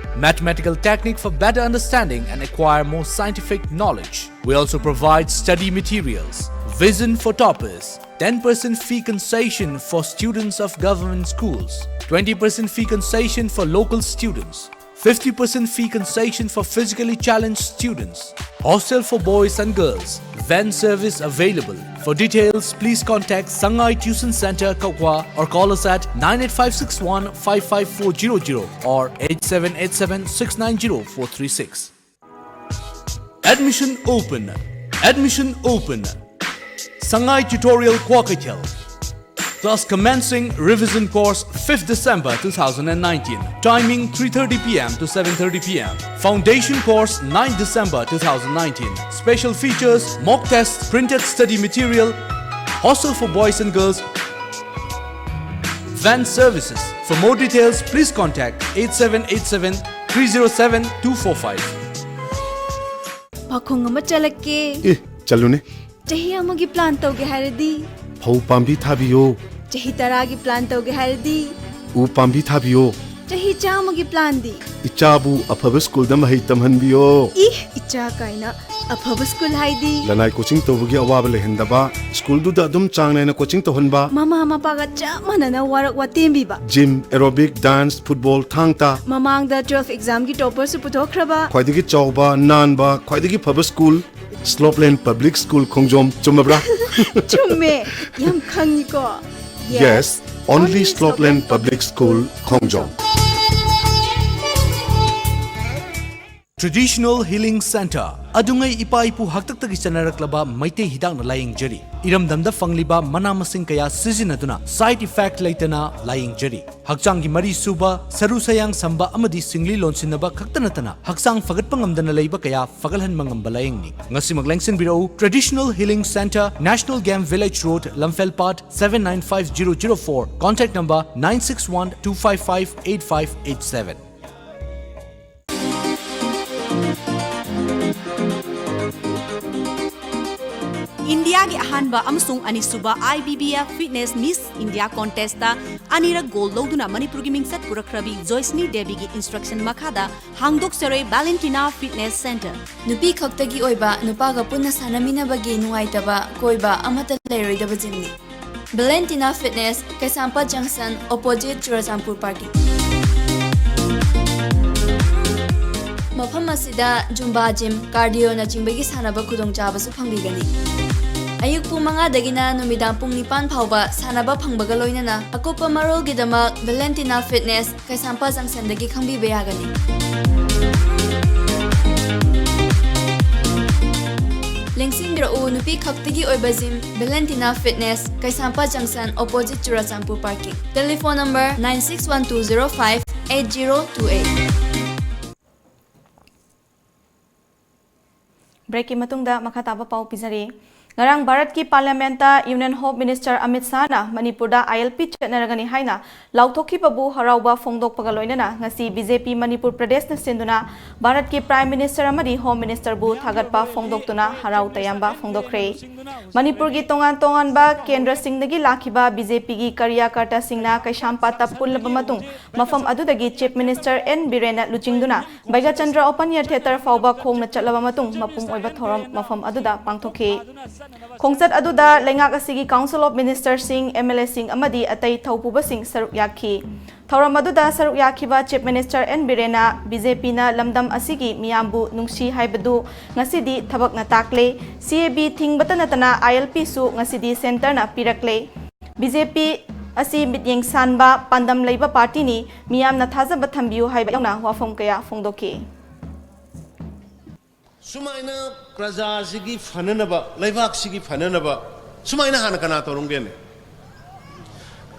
Mathematical technique for better understanding and acquire more scientific knowledge. We also provide study materials. Vision for toppers. Ten percent fee concession for students of government schools. Twenty percent fee concession for local students. Fifty percent fee concession for physically challenged students. Hostel for boys and girls. Van service available. For details, please contact Sangai Tuition Center, Kokwa, or call us at nine eight five six one five five four zero zero or eight seven eight seven six nine zero four three six. Admission open. Admission open. Sangai Tutorial Kwakichel. Class commencing revision course fifth December two thousand nineteen. Timing three thirty p m to seven thirty p m. Foundation course ninth December two thousand nineteen. Special features: mock test, printed study material, hostel for boys and girls, van services. For more details, please contact eight seven eight seven three zero seven two four five. ꯄꯥꯈꯣꯡ ꯑꯃ ꯆꯠꯂꯛꯀꯦ꯫ ꯑꯦ, ꯆꯠꯂꯨꯅꯦ꯫ ꯆꯍꯤ ꯑꯃꯒꯤ plan ꯇꯧꯒꯦ ꯍꯥꯏꯔꯗꯤ? ꯐꯧ ꯄꯥꯝꯕꯤ ꯊꯥꯕꯤꯌꯣ꯫ ꯆꯍꯤ ꯇꯔꯥꯒꯤ plan ꯇꯧꯒꯦ ꯍꯥꯏꯔꯗꯤ? ꯎ ꯄꯥꯝꯕꯤ ꯊꯥꯕꯤꯌꯣ꯫ ꯆꯍꯤ ꯆꯥꯝꯃꯒꯤ ꯄ꯭ꯂꯥꯟꯗꯤ? ꯏꯆꯥꯕꯨ ꯑꯐꯕ ꯁ꯭ꯀꯨꯜꯗ ꯃꯍꯩ ꯇꯝꯍꯟꯕꯤꯌꯣ꯫ ꯏ, ꯏꯆꯥ ꯀꯥꯏꯅ꯫ ꯑꯐꯕ ꯁ꯭ꯀꯨꯜ ꯍꯥꯏꯗꯤ? ꯂꯅꯥꯏ ꯀꯣꯆꯤꯡ ꯇꯧꯕꯒꯤ ꯑꯋꯥꯕ ꯂꯩꯍꯟꯗꯕ, ꯁ꯭ꯀꯨꯜꯗꯨꯗ ꯑꯗꯨꯝ ꯆꯥꯡ ꯅꯥꯏꯅ ꯀꯣꯆꯤꯡ ꯇꯧꯍꯟꯕ꯫ ꯃꯃꯥ ꯃꯄꯥꯒ ꯆꯞ ꯃꯥꯟꯅꯅ ꯋꯥꯔꯛ ꯋꯥꯇꯦꯝꯕꯤꯕ꯫ ꯖꯤꯝ, ꯑꯦꯔꯣꯕꯤꯛ, ꯗꯥꯟꯁ, ꯐꯨꯠꯕꯣꯜ, ꯊꯥꯡ ꯇꯥ꯫ ꯃꯃꯥꯡꯗ ꯇꯨꯋꯦꯜꯐ ꯑꯦꯛꯖꯥꯝꯒꯤ ꯇꯣꯄꯔꯁꯨ ꯄꯨꯊꯣꯛꯈ꯭ꯔꯕ꯫ ꯈ꯭ꯋꯥꯏꯗꯒꯤ ꯆꯥꯎꯕ, ꯅꯥꯟꯕ, ꯈ꯭ꯋꯥꯏꯗꯒꯤ ꯐꯕ ꯁ꯭ꯀꯨꯜ, ꯁ꯭ꯂꯣꯞꯂꯦꯟ ꯄꯕ꯭ꯂꯤꯛ ꯁ꯭ꯀꯨꯜ ꯈꯣꯡꯖꯣꯝ꯫ ꯆꯨꯝꯃꯕ꯭ꯔꯥ? ꯆꯨꯝꯃꯦ, ꯌꯥꯝ ꯈꯪꯉꯤꯀꯣ꯫ Yes, only Slopeland Public School, Khongjom. Traditional Healing Center, ꯑꯗꯨꯉꯩ ꯏꯄꯥ ꯏꯄꯨ ꯍꯥꯛꯇꯛꯇꯒꯤ ꯆꯠꯅꯔꯛꯂꯕ ꯃꯩꯇꯩ ꯍꯤꯗꯥꯛꯅ ꯂꯥꯌꯦꯡꯖꯔꯤ꯫ ꯏꯔꯝꯗꯝꯗ ꯐꯪꯂꯤꯕ ꯃꯅꯥ ꯃꯁꯤꯡ ꯀꯌꯥ ꯁꯤꯖꯤꯟꯅꯗꯨꯅ side effect ꯂꯩꯇꯅ ꯂꯥꯌꯦꯡꯖꯔꯤ꯫ ꯍꯛꯆꯥꯡꯒꯤ ꯃꯔꯤ ꯁꯨꯕ, ꯁꯔꯨ ꯁꯌꯥꯡ ꯁꯝꯕ ꯑꯃꯗꯤ ꯁꯤꯡꯂꯤ ꯂꯣꯟꯁꯤꯟꯅꯕ ꯈꯛꯇ ꯅꯠꯇꯅ ꯍꯛꯆꯥꯡ ꯐꯒꯠꯄ ꯉꯝꯗꯅ ꯂꯩꯕ ꯀꯌꯥ ꯐꯒꯠꯍꯟꯕ ꯉꯝꯕ ꯂꯥꯌꯦꯡꯅꯤ꯫ ꯉꯁꯤꯃꯛ ꯂꯦꯡꯁꯤꯟꯕꯤꯔꯛꯎ, Traditional Healing Center, National Game Village Road, Lamphel Pat, seven nine five zero zero four, contact number nine six one two five five eight five eight seven. ꯏꯟꯗꯤꯌꯥꯒꯤ ꯑꯍꯥꯟꯕ ꯑꯃꯁꯨꯡ ꯑꯅꯤꯁꯨꯕ I B B F Fitness Miss India Contest ꯑꯅꯤꯔꯛ gold ꯂꯧꯗꯨꯅ ꯃꯅꯤꯄꯨꯔꯒꯤ ꯃꯤꯡꯆꯠ ꯄꯨꯔꯛꯈ꯭ꯔꯕꯤ ꯖꯣꯏꯁꯅꯤ ꯗꯦꯕꯤꯒꯤ instruction ꯃꯈꯥꯗ ꯍꯥꯡꯗꯣꯛꯆꯔꯦ Valentina Fitness Center꯫ ꯅꯨꯄꯤ ꯈꯛꯇꯒꯤ ꯑꯣꯏꯕ, ꯅꯨꯄꯥꯒ ꯄꯨꯟꯅ ꯁꯥꯟꯅꯃꯤꯟꯅꯕꯒꯤ ꯅꯨꯡꯉꯥꯏꯇꯕ, ꯀꯣꯏꯕ ꯑꯃꯠꯇ ꯂꯩꯔꯣꯏꯗꯕ gymꯅꯤ꯫ Valentina Fitness, ꯀꯩꯁꯥꯝꯄꯥꯠ Junction, opposite ꯆꯨꯔꯆꯥꯟꯄꯨꯔ parking꯫ ꯃꯐꯝ ꯑꯁꯤꯗ Zumba gym, cardio ꯅꯆꯤꯡꯕꯒꯤ ꯁꯥꯟꯅꯕ ꯈꯨꯗꯣꯡꯆꯥꯕꯁꯨ ꯐꯪꯕꯤꯒꯅꯤ꯫ ꯑꯌꯨꯛ ꯄꯨꯡ ꯃꯉꯥꯗꯒꯤꯅ ꯅꯨꯃꯤꯗꯥꯡ ꯄꯨꯡ ꯅꯤꯄꯥꯟ ꯐꯥꯎꯕ ꯁꯥꯟꯅꯕ ꯐꯪꯕꯒ ꯂꯣꯏꯅꯅ ꯑꯀꯨꯞꯄ ꯃꯔꯣꯜꯒꯤꯗꯃꯛ Valentina Fitness, ꯀꯩꯁꯥꯝꯄꯥꯠ Junctionꯗꯒꯤ ꯈꯪꯕꯤꯕ ꯌꯥꯒꯅꯤ꯫ ꯂꯦꯡꯁꯤꯟꯕꯤꯔꯛꯎ, ꯅꯨꯄꯤ ꯈꯛꯇꯒꯤ ꯑꯣꯏꯕ gym, Valentina Fitness, ꯀꯩꯁꯥꯝꯄꯥꯠ Junction, opposite Churachandpur parking꯫ Telephone number nine six one two zero five eight zero two eight꯫ Breakꯀꯤ ꯃꯇꯨꯡꯗ ꯃꯈꯥ ꯇꯥꯕ ꯄꯥꯎ ꯄꯤꯖꯔꯤ꯫ ꯉꯔꯥꯡ ꯚꯥꯔꯠꯀꯤ Parliamentꯇ Union Home Minister ꯑꯃꯤꯠ ꯁꯥꯍꯅ ꯃꯅꯤꯄꯨꯔꯗ I L P ꯆꯠꯅꯔꯒꯅꯤ ꯍꯥꯏꯅ ꯂꯥꯎꯊꯣꯛꯈꯤꯕꯕꯨ ꯍꯔꯥꯎꯕ ꯐꯣꯡꯗꯣꯛꯄꯒ ꯂꯣꯏꯅꯅ ꯉꯁꯤ B J P ꯃꯅꯤꯄꯨꯔ ꯄ꯭ꯔꯗꯦꯁꯅ ꯁꯤꯟꯗꯨꯅ ꯚꯥꯔꯠꯀꯤ Prime Ministerꯑꯃꯗꯤ Home Ministerꯕꯨ ꯊꯥꯒꯠꯄ ꯐꯣꯡꯗꯣꯛꯇꯨꯅ ꯍꯔꯥꯎ ꯇꯌꯥꯝꯕ ꯐꯣꯡꯗꯣꯛꯈ꯭ꯔꯦ꯫ ꯃꯅꯤꯄꯨꯔꯒꯤ ꯇꯣꯉꯥꯟ ꯇꯣꯉꯥꯟꯕ ꯀꯦꯟꯗ꯭ꯔꯁꯤꯡꯗꯒꯤ ꯂꯥꯛꯈꯤꯕ B J Pꯒꯤ ꯀꯥꯔꯌꯀꯔꯇꯥꯁꯤꯡꯅ ꯀꯩꯁꯥꯝꯄꯥꯠꯇ ꯄꯨꯜꯂꯕ ꯃꯇꯨꯡ ꯃꯐꯝ ꯑꯗꯨꯗꯒꯤ Chief Minister N ꯕꯤꯔꯦꯟꯅ ꯂꯨꯆꯤꯡꯗꯨꯅ ꯕꯩꯒꯥꯆꯟꯗ꯭ꯔ Open Air Theatre ꯐꯥꯎꯕ ꯈꯣꯡꯅ ꯆꯠꯂꯕ ꯃꯇꯨꯡ ꯃꯄꯨꯡ ꯑꯣꯏꯕ ꯊꯧꯔꯝ ꯃꯐꯝ ꯑꯗꯨꯗ ꯄꯥꯡꯊꯣꯛꯈꯤ꯫ ꯈꯣꯡꯆꯠ ꯑꯗꯨꯗ ꯂꯩꯉꯥꯛ ꯑꯁꯤꯒꯤ Council of Ministerꯁꯤꯡ, M L Aꯁꯤꯡ ꯑꯃꯗꯤ ꯑꯇꯩ ꯊꯧꯄꯨꯕꯁꯤꯡ ꯁꯔꯨꯛ ꯌꯥꯈꯤ꯫ ꯊꯧꯔꯝ ꯑꯗꯨꯗ ꯁꯔꯨꯛ ꯌꯥꯈꯤꯕ Chief Minister N ꯕꯤꯔꯦꯟꯅ B J Pꯅ ꯂꯝꯗꯝ ꯑꯁꯤꯒꯤ ꯃꯤꯌꯥꯝꯕꯨ ꯅꯨꯡꯁꯤ ꯍꯥꯏꯕꯗꯨ ꯉꯁꯤꯗꯤ ꯊꯕꯛꯅ ꯇꯥꯛꯂꯦ, C A B ꯊꯤꯡꯕꯇ ꯅꯠꯇꯅ I L Pꯁꯨ ꯉꯁꯤꯗꯤ Centreꯅ ꯄꯤꯔꯛꯂꯦ꯫ B J P ꯑꯁꯤ ꯃꯤꯠꯌꯦꯡ ꯁꯥꯟꯕ, ꯄꯥꯟꯗꯝ ꯂꯩꯕ partyꯅꯤ, ꯃꯤꯌꯥꯝꯅ ꯊꯥꯖꯕ ꯊꯝꯕꯤꯌꯨ ꯍꯥꯏꯕ ꯌꯥꯎꯅ ꯋꯥꯐꯝ ꯀꯌꯥ ꯐꯣꯡꯗꯣꯛꯈꯤ꯫ ꯁꯨꯃꯥꯏꯅ ꯄ꯭ꯔꯖꯥꯁꯤꯒꯤ ꯐꯅꯅꯕ, ꯂꯩꯕꯥꯛꯁꯤꯒꯤ ꯐꯅꯅꯕ ꯁꯨꯃꯥꯏꯅ ꯍꯥꯟꯅ ꯀꯅꯥ ꯇꯧꯔꯝꯒꯦꯅꯦ?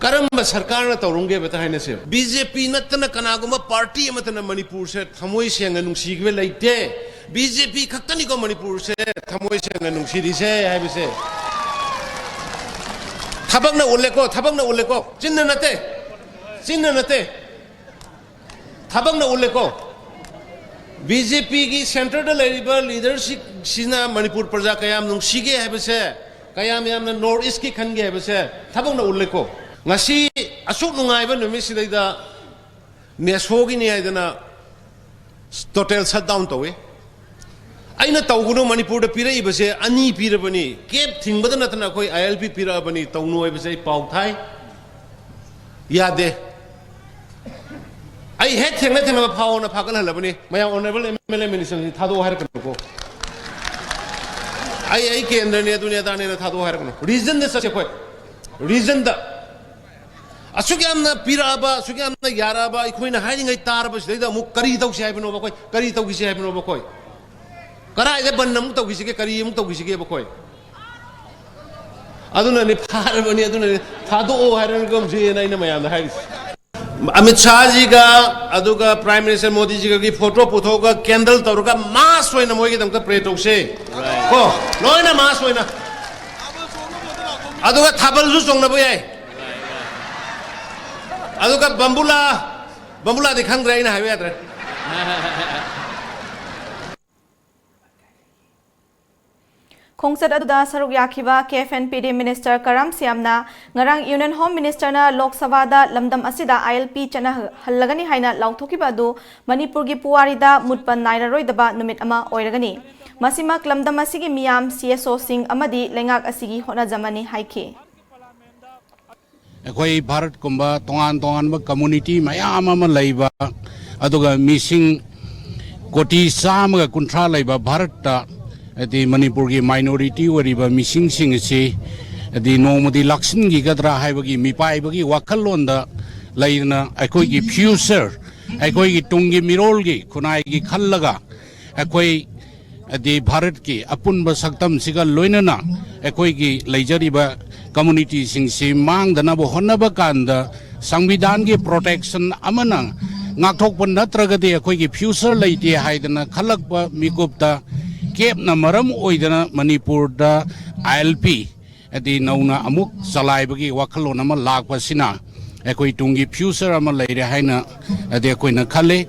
ꯀꯔꯝꯕ ꯁꯔꯀꯥꯔꯅ ꯇꯧꯔꯝꯒꯦꯕꯇ ꯍꯥꯏꯅꯁꯦ꯫ ꯕꯤ ꯖꯦ ꯄꯤ ꯅꯠꯇꯅ ꯀꯅꯥꯒꯨꯝꯕ ꯄꯥꯔꯇꯤ ꯑꯃꯠꯇꯅ ꯃꯅꯤꯄꯨꯔꯁꯦ ꯊꯃꯣꯏ ꯁꯦꯡꯅ ꯅꯨꯡꯁꯤꯈꯤꯕ ꯂꯩꯇꯦ꯫ ꯕꯤ ꯖꯦ ꯄꯤ ꯈꯛꯇꯅꯤꯀꯣ ꯃꯅꯤꯄꯨꯔꯁꯦ ꯊꯃꯣꯏ ꯁꯦꯡꯅ ꯅꯨꯡꯁꯤꯔꯤꯁꯦ ꯍꯥꯏꯕꯁꯦ꯫ ꯊꯕꯛꯅ ꯎꯠꯂꯦꯀꯣ, ꯊꯕꯛꯅ ꯎꯠꯂꯦꯀꯣ, ꯆꯤꯟꯅ ꯅꯠꯇꯦ, ꯆꯤꯟꯅ ꯅꯠꯇꯦ꯫ ꯊꯕꯛꯅ ꯎꯠꯂꯦꯀꯣ꯫ ꯕꯤ ꯖꯦ ꯄꯤꯒꯤ ꯁꯦꯟꯇꯔꯗ ꯂꯩꯔꯤꯕ ꯂꯤꯗꯔꯁꯤꯞꯁꯤꯅ ꯃꯅꯤꯄꯨꯔ ꯄ꯭ꯔꯖꯥ ꯀꯌꯥꯝ ꯅꯨꯡꯁꯤꯒꯦ ꯍꯥꯏꯕꯁꯦ, ꯀꯌꯥꯝ ꯌꯥꯝꯅ ꯅꯣꯔꯠ ꯏꯁꯀꯤ ꯈꯟꯒꯦ ꯍꯥꯏꯕꯁꯦ ꯊꯕꯛꯅ ꯎꯠꯂꯦꯀꯣ꯫ ꯉꯁꯤ ꯑꯁꯨꯛ ꯅꯨꯡꯉꯥꯏꯕ ꯅꯨꯃꯤꯠꯁꯤꯗꯩꯗ ꯃꯦꯁꯣꯒꯤꯅꯤ ꯍꯥꯏꯗꯅ ꯇꯣꯇꯦꯜ ꯁꯠ ꯗꯥꯎꯟ ꯇꯧꯏ꯫ ꯑꯩꯅ ꯇꯧꯒꯅꯨ, ꯃꯅꯤꯄꯨꯔꯗ ꯄꯤꯔꯛꯏꯕꯁꯦ ꯑꯅꯤ ꯄꯤꯔꯕꯅꯤ꯫ ꯀꯦꯞ ꯊꯤꯡꯕꯗ ꯅꯠꯇꯅ ꯑꯩꯈꯣꯏ ꯑꯥꯏ ꯑꯦꯜ ꯄꯤ ꯄꯤꯔꯛꯑꯕꯅꯤ, ꯇꯧꯅꯨ ꯍꯥꯏꯕꯁꯦ ꯑꯩ ꯄꯥꯎ ꯊꯥꯏ꯫ ꯌꯥꯗꯦ꯫ ꯑꯩ ꯍꯦꯛ ꯊꯦꯡꯅ ꯊꯦꯡꯅꯕ ꯐꯥꯎꯑꯣꯅ ꯐꯥꯒꯠꯍꯜꯂꯕꯅꯤ꯫ ꯃꯌꯥꯝ ꯑꯣꯅꯔꯦꯕꯜ ꯑꯦꯝ ꯑꯦꯜ ꯑꯦ ꯃꯤꯅꯤꯁꯇꯔꯁꯤ ꯊꯥꯗꯣꯛꯑꯣ ꯍꯥꯏꯔꯛꯀꯅꯨꯀꯣ꯫ ꯑꯩ, ꯑꯩ ꯀꯦꯟꯗ꯭ꯔꯅꯤ, ꯑꯗꯨꯅꯤ ꯑꯗꯥꯅꯦꯅ ꯊꯥꯗꯣꯛꯑꯣ ꯍꯥꯏꯔꯛꯀꯅꯨ꯫ ꯔꯤꯖꯟꯗ ꯆꯠꯁꯦ ꯑꯩꯈꯣꯏ꯫ ꯔꯤꯖꯟꯗ꯫ ꯑꯁꯨꯛ ꯌꯥꯝꯅ ꯄꯤꯔꯛꯑꯕ, ꯑꯁꯨꯛ ꯌꯥꯝꯅ ꯌꯥꯔꯛꯑꯕ, ꯑꯩꯈꯣꯏꯅ ꯍꯥꯏꯔꯤꯉꯩ ꯇꯥꯔꯕ ꯁꯤꯗꯩꯗ ꯑꯃꯨꯛ ꯀꯔꯤ ꯇꯧꯁꯤ ꯍꯥꯏꯕꯅꯣꯕ ꯑꯩꯈꯣꯏ? ꯀꯔꯤ ꯇꯧꯈꯤꯁꯤ ꯍꯥꯏꯕꯅꯣꯕ ꯑꯩꯈꯣꯏ? ꯀꯔꯥꯏꯗ ꯕꯟ ꯑꯃꯨꯛ ꯇꯧꯈꯤꯁꯤꯒꯦ? ꯀꯔꯤ ꯑꯃꯨꯛ ꯇꯧꯈꯤꯁꯤꯒꯦꯕ ꯑꯩꯈꯣꯏ? ꯑꯗꯨꯅꯅꯤ ꯐꯥꯔꯕꯅꯤ, ꯑꯗꯨꯅꯅꯤ ꯊꯥꯗꯣꯛꯑꯣ ꯍꯥꯏꯔꯒꯨꯝꯁꯤꯅ ꯑꯩꯅ ꯃꯌꯥꯝꯗ ꯍꯥꯏꯔꯤꯁꯦ꯫ ꯑꯃꯤꯠ ꯁꯥꯍꯖꯤꯒ ꯑꯗꯨꯒ ꯄ꯭ꯔꯥꯏꯝ ꯃꯤꯅꯤꯁꯇꯔ ꯃꯣꯗꯤꯖꯤꯒꯒꯤ ꯐꯣꯇꯣ ꯄꯨꯊꯣꯛꯑꯒ ꯀꯦꯟꯗꯜ ꯇꯧꯔꯒ ꯃꯥꯁ ꯑꯣꯏꯅ ꯃꯣꯏꯒꯤꯗꯃꯛꯇ ꯄ꯭ꯔꯦ ꯇꯧꯁꯦ꯫ ꯀꯣ, ꯂꯣꯏꯅ ꯃꯥꯁ ꯑꯣꯏꯅ꯫ ꯑꯗꯨꯒ ꯊꯥꯕꯜꯁꯨ ꯆꯣꯡꯅꯕ ꯌꯥꯏ꯫ ꯑꯗꯨꯒ ꯕꯝꯕꯨꯂꯥ, ꯕꯝꯕꯨꯂꯥꯗꯤ ꯈꯪꯗ꯭ꯔꯦ, ꯑꯩꯅ ꯍꯥꯏꯕ ꯌꯥꯗ꯭ꯔꯦ꯫ ꯈꯣꯡꯆꯠ ꯑꯗꯨꯗ ꯁꯔꯨꯛ ꯌꯥꯈꯤꯕ ꯀꯦ ꯑꯦꯐ ꯑꯦꯟ ꯄꯤ ꯗꯤ ꯃꯤꯅꯤꯁꯇꯔ ꯀꯔꯝ ꯁ꯭ꯌꯥꯝꯅ ꯉꯔꯥꯡ ꯌꯨꯅꯤꯌꯟ ꯍꯣꯝ ꯃꯤꯅꯤꯁꯇꯔꯅ ꯂꯣꯛ ꯁꯚꯥꯗ ꯂꯝꯗꯝ ꯑꯁꯤꯗ ꯑꯥꯏ ꯑꯦꯜ ꯄꯤ ꯆꯠꯅꯍꯜꯂꯒꯅꯤ ꯍꯥꯏꯅ ꯂꯥꯎꯊꯣꯛꯈꯤꯕ ꯑꯗꯨ ꯃꯅꯤꯄꯨꯔꯒꯤ ꯄꯨꯋꯥꯔꯤꯗ ꯃꯨꯠꯄ ꯅꯥꯏꯔꯔꯣꯏꯗꯕ ꯅꯨꯃꯤꯠ ꯑꯃ ꯑꯣꯏꯔꯒꯅꯤ꯫ ꯃꯁꯤꯃꯛ ꯂꯝꯗꯝ ꯑꯁꯤꯒꯤ ꯃꯤꯌꯥꯝ, ꯁꯤ ꯑꯦꯁ ꯑꯣꯁꯤꯡ ꯑꯃꯗꯤ ꯂꯩꯉꯥꯛ ꯑꯁꯤꯒꯤ ꯍꯣꯠꯅꯖꯃꯅꯤ ꯍꯥꯏꯈꯤ꯫ ꯑꯩꯈꯣꯏ ꯚꯥꯔꯠꯀꯨꯝꯕ ꯇꯣꯉꯥꯟ ꯇꯣꯉꯥꯟꯕ ꯀꯝꯃꯨꯅꯤꯇꯤ ꯃꯌꯥꯝ ꯑꯃ ꯂꯩꯕ, ꯑꯗꯨꯒ ꯃꯤꯁꯤꯡ ꯀꯣꯇꯤ ꯆꯥꯝꯃꯒ ꯀꯨꯟꯊ꯭ꯔꯥ ꯂꯩꯕ ꯚꯥꯔꯠꯇ, ꯍꯥꯏꯗꯤ ꯃꯅꯤꯄꯨꯔꯒꯤ ꯃꯥꯏꯅꯣꯔꯤꯇꯤ ꯑꯣꯏꯔꯤꯕ ꯃꯤꯁꯤꯡꯁꯤꯡ ꯑꯁꯤ ꯍꯥꯏꯗꯤ ꯅꯣꯡꯃꯗꯤ ꯂꯥꯛꯁꯤꯟꯈꯤꯒꯗ꯭ꯔꯥ ꯍꯥꯏꯕꯒꯤ ꯃꯤꯄꯥꯏꯕꯒꯤ ꯋꯥꯈꯜꯂꯣꯟꯗ ꯂꯩꯗꯅ ꯑꯩꯈꯣꯏꯒꯤ ꯐ꯭ꯌꯨꯆꯔ, ꯑꯩꯈꯣꯏꯒꯤ ꯇꯨꯡꯒꯤ ꯃꯤꯔꯣꯜꯒꯤ ꯈꯨꯟꯅꯥꯏꯒꯤ ꯈꯜꯂꯒ ꯑꯩꯈꯣꯏ ꯑꯗꯤ ꯚꯥꯔꯠꯀꯤ ꯑꯄꯨꯟꯕ ꯁꯛꯇꯝꯁꯤꯒ ꯂꯣꯏꯅꯅ ꯑꯩꯈꯣꯏꯒꯤ ꯂꯩꯖꯔꯤꯕ ꯀꯝꯃꯨꯅꯤꯇꯤꯁꯤꯡꯁꯤ ꯃꯥꯡꯗꯅꯕ ꯍꯣꯠꯅꯕ ꯀꯥꯟꯗ ꯁꯪꯕꯤꯙꯥꯟꯒꯤ ꯄ꯭ꯔꯣꯇꯦꯛꯁꯟ ꯑꯃꯅ ꯉꯥꯛꯊꯣꯛꯄ ꯅꯠꯇ꯭ꯔꯒꯗꯤ ꯑꯩꯈꯣꯏꯒꯤ ꯐ꯭ꯌꯨꯆꯔ ꯂꯩꯇꯦ ꯍꯥꯏꯗꯅ ꯈꯜꯂꯛꯄ ꯃꯤꯀꯨꯞꯇ ꯀꯦꯞꯅ ꯃꯔꯝ ꯑꯣꯏꯗꯅ ꯃꯅꯤꯄꯨꯔꯗ ꯑꯥꯏ ꯑꯦꯜ ꯄꯤ ꯍꯥꯏꯗꯤ ꯅꯧꯅ ꯑꯃꯨꯛ ꯆꯂꯥꯏꯕꯒꯤ ꯋꯥꯈꯜꯂꯣꯟ ꯑꯃ ꯂꯥꯛꯄꯁꯤꯅ ꯑꯩꯈꯣꯏ ꯇꯨꯡꯒꯤ ꯐ꯭ꯌꯨꯆꯔ ꯑꯃ ꯂꯩꯔꯦ ꯍꯥꯏꯅ ꯍꯥꯏꯗꯤ ꯑꯩꯈꯣꯏꯅ ꯈꯜꯂꯤ꯫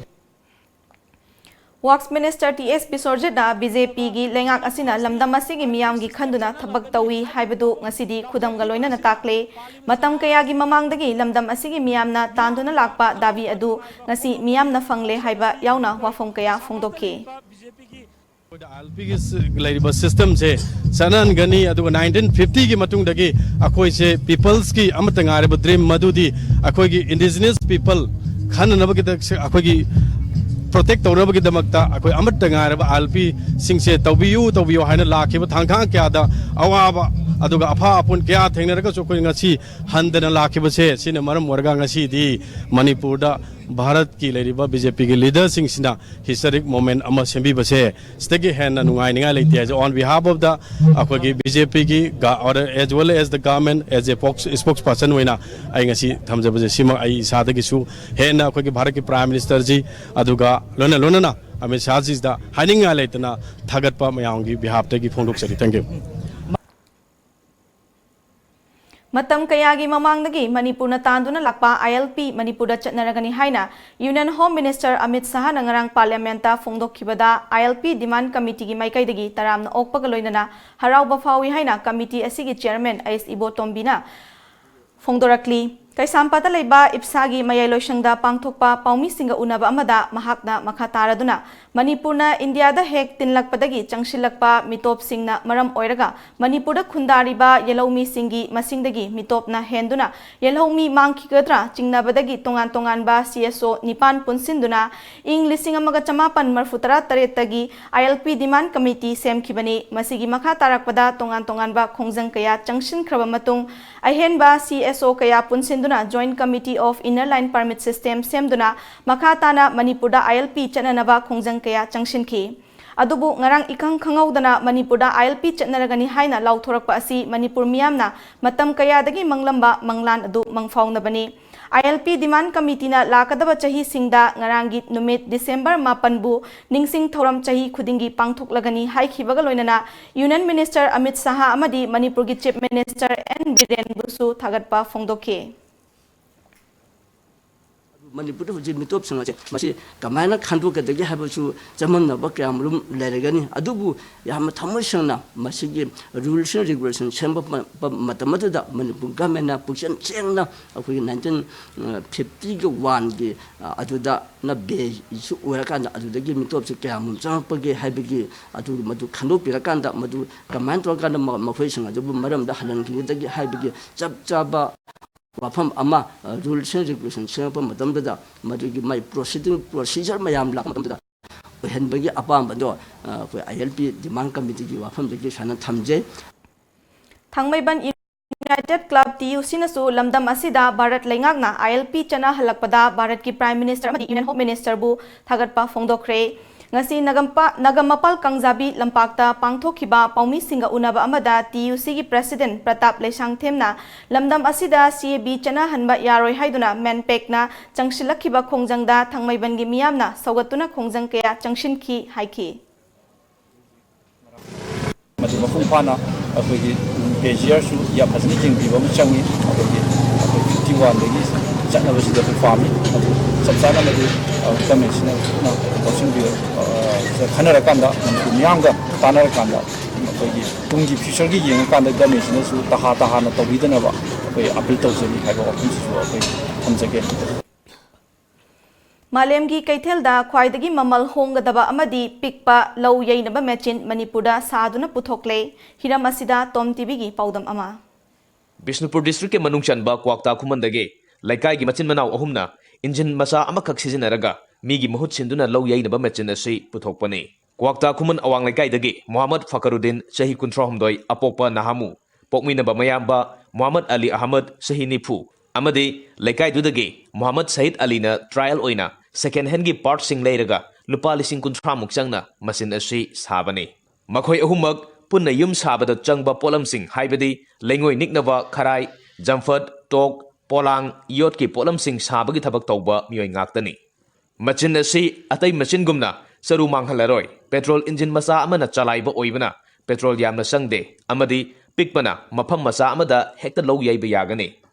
Works Minister T S ꯕꯤꯁꯣꯔꯖꯤꯠꯅ ꯕꯤ ꯖꯦ ꯄꯤꯒꯤ ꯂꯩꯉꯥꯛ ꯑꯁꯤꯅ ꯂꯝꯗꯝ ꯑꯁꯤꯒꯤ ꯃꯤꯌꯥꯝꯒꯤ ꯈꯟꯗꯨꯅ ꯊꯕꯛ ꯇꯧꯏ ꯍꯥꯏꯕꯗꯨ ꯉꯁꯤꯗꯤ ꯈꯨꯗꯝꯒ ꯂꯣꯏꯅꯅ ꯇꯥꯛꯂꯦ꯫ ꯃꯇꯝ ꯀꯌꯥꯒꯤ ꯃꯃꯥꯡꯗꯒꯤ ꯂꯝꯗꯝ ꯑꯁꯤꯒꯤ ꯃꯤꯌꯥꯝꯅ ꯇꯥꯟꯗꯨꯅ ꯂꯥꯛꯄ ꯗꯥꯕꯤ ꯑꯗꯨ ꯉꯁꯤ ꯃꯤꯌꯥꯝꯅ ꯐꯪꯂꯦ ꯍꯥꯏꯕ ꯌꯥꯎꯅ ꯋꯥꯐꯝ ꯀꯌꯥ ꯐꯣꯡꯗꯣꯛꯈꯤ꯫ ꯑꯥꯏ ꯑꯦꯜ ꯄꯤꯒꯤ ꯂꯩꯔꯤꯕ ꯁꯤꯁꯇꯦꯝꯁꯦ ꯆꯠꯅꯍꯟꯒꯅꯤ, ꯑꯗꯨꯒ ꯅꯥꯏꯟꯇꯤꯟ ꯐꯤꯐꯇꯤꯒꯤ ꯃꯇꯨꯡꯗꯒꯤ ꯑꯩꯈꯣꯏꯁꯦ ꯄꯤꯄꯜꯁꯀꯤ ꯑꯃꯠꯇ ꯉꯥꯏꯔꯕ ꯗ꯭ꯔꯤꯝ ꯃꯗꯨꯗꯤ ꯑꯩꯈꯣꯏꯒꯤ ꯏꯟꯗꯤꯖꯤꯅꯁ ꯄꯤꯄꯜ ꯈꯟꯅꯅꯕꯒꯤꯗꯃꯛ ꯑꯩꯈꯣꯏꯒꯤ ꯄ꯭ꯔꯣꯇꯦꯛ ꯇꯧꯅꯕꯒꯤꯗꯃꯛꯇ ꯑꯩꯈꯣꯏ ꯑꯃꯠꯇ ꯉꯥꯏꯔꯕ ꯑꯥꯏ ꯑꯦꯜ ꯄꯤꯁꯤꯡꯁꯦ ꯇꯧꯕꯤꯌꯨ ꯇꯧꯕꯤꯌꯨ ꯍꯥꯏꯅ ꯂꯥꯛꯈꯤꯕ ꯊꯥꯡꯈꯥꯡ ꯀꯌꯥꯗ ꯑꯋꯥꯕ ꯑꯗꯨꯒ ꯑꯐ ꯑꯄꯨꯟ ꯀꯌꯥ ꯊꯦꯡꯅꯔꯒꯁꯨ ꯑꯩꯈꯣꯏ ꯉꯁꯤ ꯍꯟꯗꯅ ꯂꯥꯛꯈꯤꯕꯁꯦ ꯁꯤꯅ ꯃꯔꯝ ꯑꯣꯏꯔꯒ ꯉꯁꯤꯗꯤ ꯃꯅꯤꯄꯨꯔꯗ ꯚꯥꯔꯠꯀꯤ ꯂꯩꯔꯤꯕ ꯕꯤ ꯖꯦ ꯄꯤꯒꯤ ꯂꯤꯗꯔꯁꯤꯡꯁꯤꯅ ꯍꯤꯁꯇꯣꯔꯤꯛ ꯃꯣꯃꯦꯟ ꯑꯃ ꯁꯦꯝꯕꯤꯕꯁꯦ ꯁꯤꯗꯒꯤ ꯍꯦꯟꯅ ꯅꯨꯡꯉꯥꯏꯅꯤꯡꯉꯥꯏ ꯂꯩꯇꯦ ꯍꯥꯏꯁꯦ꯫ On behalf of the ꯑꯩꯈꯣꯏꯒꯤ ꯕꯤ ꯖꯦ ꯄꯤꯒꯤ as well as the government as a spokesperson ꯑꯣꯏꯅ ꯑꯩ ꯉꯁꯤ ꯊꯝꯖꯕꯁꯦ ꯁꯤꯃꯛ ꯑꯩ ꯏꯁꯥꯗꯒꯤꯁꯨ ꯍꯦꯟꯅ ꯑꯩꯈꯣꯏꯒꯤ ꯚꯥꯔꯠꯀꯤ ꯄ꯭ꯔꯥꯏꯝ ꯃꯤꯅꯤꯁꯇꯔꯁꯤ ꯑꯗꯨꯒ ꯂꯣꯏꯅ ꯂꯣꯏꯅꯅ ꯑꯃꯤꯠ ꯁꯥꯍꯖꯤꯗ ꯍꯥꯏꯅꯤꯡꯉꯥꯏ ꯂꯩꯇꯅ ꯊꯥꯒꯠꯄ ꯃꯌꯥꯝꯒꯤ ꯕꯤꯍꯥꯞꯇꯒꯤ ꯐꯣꯡꯗꯣꯛꯆꯔꯤ꯫ Thank you. ꯃꯇꯝ ꯀꯌꯥꯒꯤ ꯃꯃꯥꯡꯗꯒꯤ ꯃꯅꯤꯄꯨꯔꯅ ꯇꯥꯟꯗꯨꯅ ꯂꯥꯛꯄ ꯑꯥꯏ ꯑꯦꯜ ꯄꯤ ꯃꯅꯤꯄꯨꯔꯗ ꯆꯠꯅꯔꯒꯅꯤ ꯍꯥꯏꯅ Union Home Minister ꯑꯃꯤꯠ ꯁꯥꯍꯅ ꯉꯔꯥꯡ ꯄꯥꯔꯂꯤꯌꯥꯃꯦꯟꯠꯇ ꯐꯣꯡꯗꯣꯛꯈꯤꯕꯗ ꯑꯥꯏ ꯑꯦꯜ ꯄꯤ ꯗꯤꯃꯥꯟ ꯀꯃꯤꯇꯤꯒꯤ ꯃꯥꯏꯀꯩꯗꯒꯤ ꯇꯔꯥꯝꯅ ꯑꯣꯛꯄꯒ ꯂꯣꯏꯅꯅ ꯍꯔꯥꯎꯕ ꯐꯥꯎꯏ ꯍꯥꯏꯅ ꯀꯃꯤꯇꯤ ꯑꯁꯤꯒꯤ ꯆꯤꯌꯔꯃꯦꯟ ꯑꯩꯁ ꯏꯕꯣꯇꯣꯝꯕꯤꯅ ꯐꯣꯡꯗꯣꯔꯛꯂꯤ꯫ ꯀꯩꯁꯥꯝꯄꯥꯠꯇ ꯂꯩꯕ ꯏꯞꯁꯥꯒꯤ ꯃꯌꯥꯏ ꯂꯣꯏꯁꯪꯗ ꯄꯥꯡꯊꯣꯛꯄ ꯄꯥꯎꯃꯤꯁꯤꯡꯒ ꯎꯅꯕ ꯑꯃꯗ ꯃꯍꯥꯛꯅ ꯃꯈꯥ ꯇꯥꯔꯗꯨꯅ ꯃꯅꯤꯄꯨꯔꯅ ꯏꯟꯗꯤꯌꯥꯗ ꯍꯦꯛ ꯇꯤꯟꯂꯛꯄꯗꯒꯤ ꯆꯪꯁꯤꯜꯂꯛꯄ ꯃꯤꯇꯣꯞꯁꯤꯡꯅ ꯃꯔꯝ ꯑꯣꯏꯔꯒ ꯃꯅꯤꯄꯨꯔꯗ ꯈꯨꯟꯗꯥꯔꯤꯕ ꯌꯦꯜꯍꯧꯃꯤꯁꯤꯡꯒꯤ ꯃꯁꯤꯡꯗꯒꯤ ꯃꯤꯇꯣꯞꯅ ꯍꯦꯟꯗꯨꯅ ꯌꯦꯜꯍꯧꯃꯤ ꯃꯥꯡꯈꯤꯒꯗ꯭ꯔꯥ ꯆꯤꯡꯅꯕꯗꯒꯤ ꯇꯣꯉꯥꯟ ꯇꯣꯉꯥꯟꯕ ꯁꯤ ꯑꯦꯁ ꯑꯣ ꯅꯤꯄꯥꯟ ꯄꯨꯟꯁꯤꯟꯗꯨꯅ ꯏꯪ ꯂꯤꯁꯤꯡ ꯑꯃꯒ ꯆꯃꯥꯄꯟ ꯃꯔꯐꯨ ꯇꯔꯥ ꯇꯔꯦꯠꯇꯒꯤ ꯑꯥꯏ ꯑꯦꯜ ꯄꯤ ꯗꯤꯃꯥꯟ ꯀꯃꯤꯇꯤ ꯁꯦꯝꯈꯤꯕꯅꯤ꯫ ꯃꯁꯤꯒꯤ ꯃꯈꯥ ꯇꯥꯔꯛꯄꯗ ꯇꯣꯉꯥꯟ ꯇꯣꯉꯥꯟꯕ ꯈꯣꯡꯖꯪ ꯀꯌꯥ ꯆꯪꯁꯤꯟꯈ꯭ꯔꯕ ꯃꯇꯨꯡ ꯑꯍꯦꯟꯕ ꯁꯤ ꯑꯦꯁ ꯑꯣ ꯀꯌꯥ ꯄꯨꯟꯁꯤꯟꯗꯨꯅ Joint Committee of Inner Line Permit System ꯁꯦꯝꯗꯨꯅ ꯃꯈꯥ ꯇꯥꯅ ꯃꯅꯤꯄꯨꯔꯗ ꯑꯥꯏ ꯑꯦꯜ ꯄꯤ ꯆꯠꯅꯅꯕ ꯈꯣꯡꯖꯪ ꯀꯌꯥ ꯆꯪꯁꯤꯟꯈꯤ꯫ ꯑꯗꯨꯕꯨ ꯉꯔꯥꯡ ꯏꯈꯪ ꯈꯪꯍꯧꯗꯅ ꯃꯅꯤꯄꯨꯔꯗ ILP ꯆꯠꯅꯔꯒꯅꯤ ꯍꯥꯏꯅ ꯂꯥꯎꯊꯣꯔꯛꯄ ꯑꯁꯤ ꯃꯅꯤꯄꯨꯔ ꯃꯤꯌꯥꯝꯅ ꯃꯇꯝ ꯀꯌꯥꯗꯒꯤ ꯃꯪꯂꯝꯕ ꯃꯪꯂꯥꯟ ꯑꯗꯨ ꯃꯪꯐꯥꯎꯅꯕꯅꯤ꯫ ILP demand committeeꯅ ꯂꯥꯛꯀꯗꯕ ꯆꯍꯤꯁꯤꯡꯗ ꯉꯔꯥꯡꯒꯤ ꯅꯨꯃꯤꯠ ꯗꯤꯁꯦꯝꯕꯔ ꯃꯥꯄꯟꯕꯨ ꯅꯤꯡꯁꯤꯡ ꯊꯧꯔꯝ ꯆꯍꯤ ꯈꯨꯗꯤꯡꯒꯤ ꯄꯥꯡꯊꯣꯛꯂꯒꯅꯤ ꯍꯥꯏꯈꯤꯕꯒ ꯂꯣꯏꯅꯅ Union Minister ꯑꯃꯤꯠ ꯁꯍꯥ ꯑꯃꯗꯤ ꯃꯅꯤꯄꯨꯔꯒꯤ Chief Minister N ꯕꯤꯔꯦꯟꯕꯨꯁꯨ ꯊꯥꯒꯠꯄ ꯐꯣꯡꯗꯣꯛꯈꯤ꯫ ꯃꯅꯤꯄꯨꯔꯗ ꯍꯧꯖꯤꯛ ꯃꯤꯇꯣꯞꯁꯤꯡ ꯑꯁꯦ ꯃꯁꯤ ꯀꯃꯥꯏꯅ ꯈꯟꯗꯣꯛꯀꯗꯒꯦ ꯍꯥꯏꯕꯁꯨ ꯆꯃꯝꯅꯕ ꯀꯌꯥꯃꯔꯨꯝ ꯂꯩꯔꯒꯅꯤ꯫ ꯑꯗꯨꯕꯨ ꯌꯥꯝꯅ ꯊꯃꯣꯏ ꯁꯦꯡꯅ ꯃꯁꯤꯒꯤ rules and regulation ꯁꯦꯝꯕ ꯃꯇꯝ ꯑꯗꯨꯗ ꯃꯅꯤꯄꯨꯔ governmentꯅ ꯄꯨꯛꯆꯦꯜ ꯁꯦꯡꯅ ꯑꯩꯈꯣꯏꯒꯤ nineteen fiftyꯒ oneꯒꯤ ꯑꯗꯨꯗꯅ baseꯁꯨ ꯑꯣꯏꯔꯀꯥꯟꯗ ꯑꯗꯨꯗꯒꯤ ꯃꯤꯇꯣꯞꯁꯦ ꯀꯌꯥꯃꯔꯨꯝ ꯆꯪꯉꯛꯄꯒꯦ ꯍꯥꯏꯕꯒꯤ ꯑꯗꯨ ꯃꯗꯨ ꯈꯟꯗꯣꯛꯄꯤꯔꯀꯥꯟꯗ ꯃꯗꯨ ꯀꯃꯥꯏꯅ ꯇꯧꯔꯀꯥꯟꯗ ꯃꯈꯣꯏꯁꯤꯡ ꯑꯗꯨꯕꯨ ꯃꯔꯝꯗ ꯍꯜꯍꯟꯈꯤꯒꯗꯒꯦ ꯍꯥꯏꯕꯒꯤ ꯆꯞ ꯆꯥꯕ ꯋꯥꯐꯝ ꯑꯃ rules and regulation ꯁꯦꯝꯃꯛꯄ ꯃꯇꯝꯗꯨꯗ ꯃꯗꯨꯒꯤ ꯃꯥꯏ proceeding procedure ꯃꯌꯥꯝ ꯂꯥꯛꯄ ꯃꯇꯝꯗꯨꯗ ꯑꯣꯏꯍꯟꯕꯒꯤ ꯑꯄꯥꯝꯕꯗꯣ ꯑꯩꯈꯣꯏ ILP demand committeeꯒꯤ ꯋꯥꯐꯝꯗꯒꯤ ꯁꯨꯃꯥꯏꯅ ꯊꯝꯖꯩ꯫ ꯊꯥꯡꯃꯩꯕꯟ United Club TUCꯅꯁꯨ ꯂꯝꯗꯝ ꯑꯁꯤꯗ ꯚꯥꯔꯠ ꯂꯩꯉꯥꯛꯅ ILP ꯆꯠꯅꯍꯜꯂꯛꯄꯗ ꯚꯥꯔꯠꯀꯤ Prime Minister ꯑꯃꯗꯤ Union Home Ministerꯕꯨ ꯊꯥꯒꯠꯄ ꯐꯣꯡꯗꯣꯛꯈ꯭ꯔꯦ꯫ ꯉꯁꯤ ꯅꯒꯝꯄꯥ-, ꯅꯒꯝꯃꯄꯥꯜ ꯀꯥꯡꯖꯥꯕꯤ ꯂꯝꯄꯥꯛꯇ ꯄꯥꯡꯊꯣꯛꯈꯤꯕ ꯄꯥꯎꯃꯤꯁꯤꯡꯒ ꯎꯅꯕ ꯑꯃꯗ TUCꯒꯤ President ꯄ꯭ꯔꯇꯥꯞ ꯂꯩꯁꯥꯡꯊꯦꯝꯅ ꯂꯝꯗꯝ ꯑꯁꯤꯗ CAB ꯆꯠꯅꯍꯟꯕ ꯌꯥꯔꯣꯏ ꯍꯥꯏꯗꯨꯅ MANPACꯅ ꯆꯪꯁꯤꯜꯂꯛꯈꯤꯕ ꯈꯣꯡꯖꯪꯗ ꯊꯥꯡꯃꯩꯕꯟꯒꯤ ꯃꯤꯌꯥꯝꯅ ꯁꯧꯒꯠꯇꯨꯅ ꯈꯣꯡꯖꯪ ꯀꯌꯥ ꯆꯪꯁꯤꯟꯈꯤ ꯍꯥꯏꯈꯤ꯫ ꯃꯗꯨ ꯃꯄꯨꯡ ꯐꯥꯅ ꯑꯩꯈꯣꯏꯒꯤ ꯀꯦꯖꯤꯌꯔꯁꯨ ꯌꯥꯝ ꯐꯖꯅ ꯌꯦꯡꯕꯤꯕ ꯑꯃ ꯆꯪꯉꯤ꯫ ꯑꯩꯈꯣꯏꯒꯤ ꯑꯩꯈꯣꯏ fifty oneꯗꯒꯤ ꯆꯠꯅꯕꯁꯤꯗ ꯑꯩꯈꯣꯏ ꯄꯥꯝꯃꯤ꯫ ꯑꯗꯨ ꯆꯞ ꯆꯥꯅ ꯃꯗꯨ governmentꯁꯤꯅ ꯂꯧꯁꯤꯟꯕꯤꯔ ꯈꯟꯅꯔꯀꯥꯟꯗ ꯃꯅꯤꯄꯨꯔ ꯃꯤꯌꯥꯝꯒ ꯇꯥꯟꯅꯔꯀꯥꯟꯗ ꯑꯩꯈꯣꯏꯒꯤ ꯇꯨꯡꯒꯤ futureꯒꯤ ꯌꯦꯡꯉꯀꯥꯟꯗ governmentꯁꯤꯅꯁꯨ ꯇꯍꯥ ꯇꯍꯥꯅ ꯇꯧꯕꯤꯗꯅꯕ ꯑꯩꯈꯣꯏ appeal ꯇꯧꯖꯔꯤ ꯍꯥꯏꯕ ꯋꯥꯐꯝꯁꯤꯁꯨ ꯑꯩꯈꯣꯏ ꯊꯝꯖꯒꯦ꯫ ꯃꯥꯂꯦꯝꯒꯤ ꯀꯩꯊꯦꯜꯗ ꯈ꯭ꯋꯥꯏꯗꯒꯤ ꯃꯃꯜ ꯍꯣꯡꯒꯗꯕ ꯑꯃꯗꯤ ꯄꯤꯛꯄ ꯂꯧ ꯌꯩꯅꯕ ꯃꯦꯆꯤꯟ ꯃꯅꯤꯄꯨꯔꯗ ꯁꯥꯗꯨꯅ ꯄꯨꯊꯣꯛꯂꯦ꯫ ꯍꯤꯔꯝ ꯑꯁꯤꯗ ꯇꯣꯝ ꯇꯤꯚꯤꯒꯤ ꯄꯥꯎꯗꯝ ꯑꯃ꯫ ꯕꯤꯁꯅꯨꯄꯨꯔ districtꯀꯤ ꯃꯅꯨꯡ ꯆꯟꯕ ꯀ꯭ꯋꯥꯛꯇꯥ ꯈꯨꯃꯟꯗꯒꯤ ꯂꯩꯀꯥꯏꯒꯤ ꯃꯆꯤꯟ ꯃꯅꯥꯎ ꯑꯍꯨꯝꯅ ꯏꯟꯖꯤꯟ ꯃꯆꯥ ꯑꯃꯈꯛ ꯁꯤꯖꯤꯟꯅꯔꯒ ꯃꯤꯒꯤ ꯃꯍꯨꯠ ꯁꯤꯟꯗꯨꯅ ꯂꯧ ꯌꯩꯅꯕ ꯃꯦꯆꯤꯟ ꯑꯁꯤ ꯄꯨꯊꯣꯛꯄꯅꯤ꯫ ꯀ꯭ꯋꯥꯛꯇꯥ ꯈꯨꯃꯟ ꯑꯋꯥꯡ ꯂꯩꯀꯥꯏꯗꯒꯤ ꯃꯣꯍꯥꯃꯗ ꯐꯀꯔꯨꯗꯤꯟ, ꯆꯍꯤ ꯀꯨꯟꯊ꯭ꯔꯥꯍꯨꯝꯗꯣꯏ, ꯑꯄꯣꯛꯄ ꯅꯍꯥꯃꯨ, ꯄꯣꯛꯃꯤꯟꯅꯕ ꯃꯌꯥꯝꯕ ꯃꯣꯍꯥꯃꯗ ꯑꯂꯤ ꯑꯍꯃꯗ, ꯆꯍꯤ ꯅꯤꯐꯨ, ꯑꯃꯗꯤ ꯂꯩꯀꯥꯏꯗꯨꯗꯒꯤ ꯃꯣꯍꯥꯃꯗ ꯁꯍꯤꯗ ꯑꯂꯤꯅ trial ꯑꯣꯏꯅ second handꯒꯤ partsꯁꯤꯡ ꯂꯩꯔꯒ ꯂꯨꯄꯥ ꯂꯤꯁꯤꯡ ꯀꯨꯟꯊ꯭ꯔꯥꯃꯨꯛ ꯆꯪꯅ ꯃꯆꯤꯟ ꯑꯁꯤ ꯁꯥꯕꯅꯤ꯫ ꯃꯈꯣꯏ ꯑꯍꯨꯝꯃꯛ ꯄꯨꯟꯅ ꯌꯨꯝ ꯁꯥꯕꯗ ꯆꯪꯕ ꯄꯣꯠꯂꯝꯁꯤꯡ ꯍꯥꯏꯕꯗꯤ ꯂꯩꯉꯣꯏ ꯅꯤꯛꯅꯕ ꯈꯔꯥꯏ, ꯖꯝꯐꯠ, ꯇꯣꯛ, ꯄꯣꯂꯥꯡ, ꯌꯣꯠꯀꯤ ꯄꯣꯠꯂꯝꯁꯤꯡ ꯁꯥꯕꯒꯤ ꯊꯕꯛ ꯇꯧꯕ ꯃꯤꯑꯣꯏ ꯉꯥꯛꯇꯅꯤ꯫ ꯃꯆꯤꯟ ꯑꯁꯤ ꯑꯇꯩ ꯃꯆꯤꯟꯒꯨꯝꯅ ꯆꯔꯨ ꯃꯥꯡꯍꯜꯂꯔꯣꯏ꯫ ꯄꯦꯇ꯭ꯔꯣꯜ ꯏꯟꯖꯤꯟ ꯃꯆꯥ ꯑꯃꯅ ꯆꯂꯥꯏꯕ ꯑꯣꯏꯕꯅ ꯄꯦꯇ꯭ꯔꯣꯜ ꯌꯥꯝꯅ ꯆꯪꯗꯦ ꯑꯃꯗꯤ ꯄꯤꯛꯄꯅ ꯃꯐꯝ ꯃꯆꯥ ꯑꯃꯗ ꯍꯦꯛꯇ ꯂꯧ ꯌꯩꯕ ꯌꯥꯒꯅꯤ꯫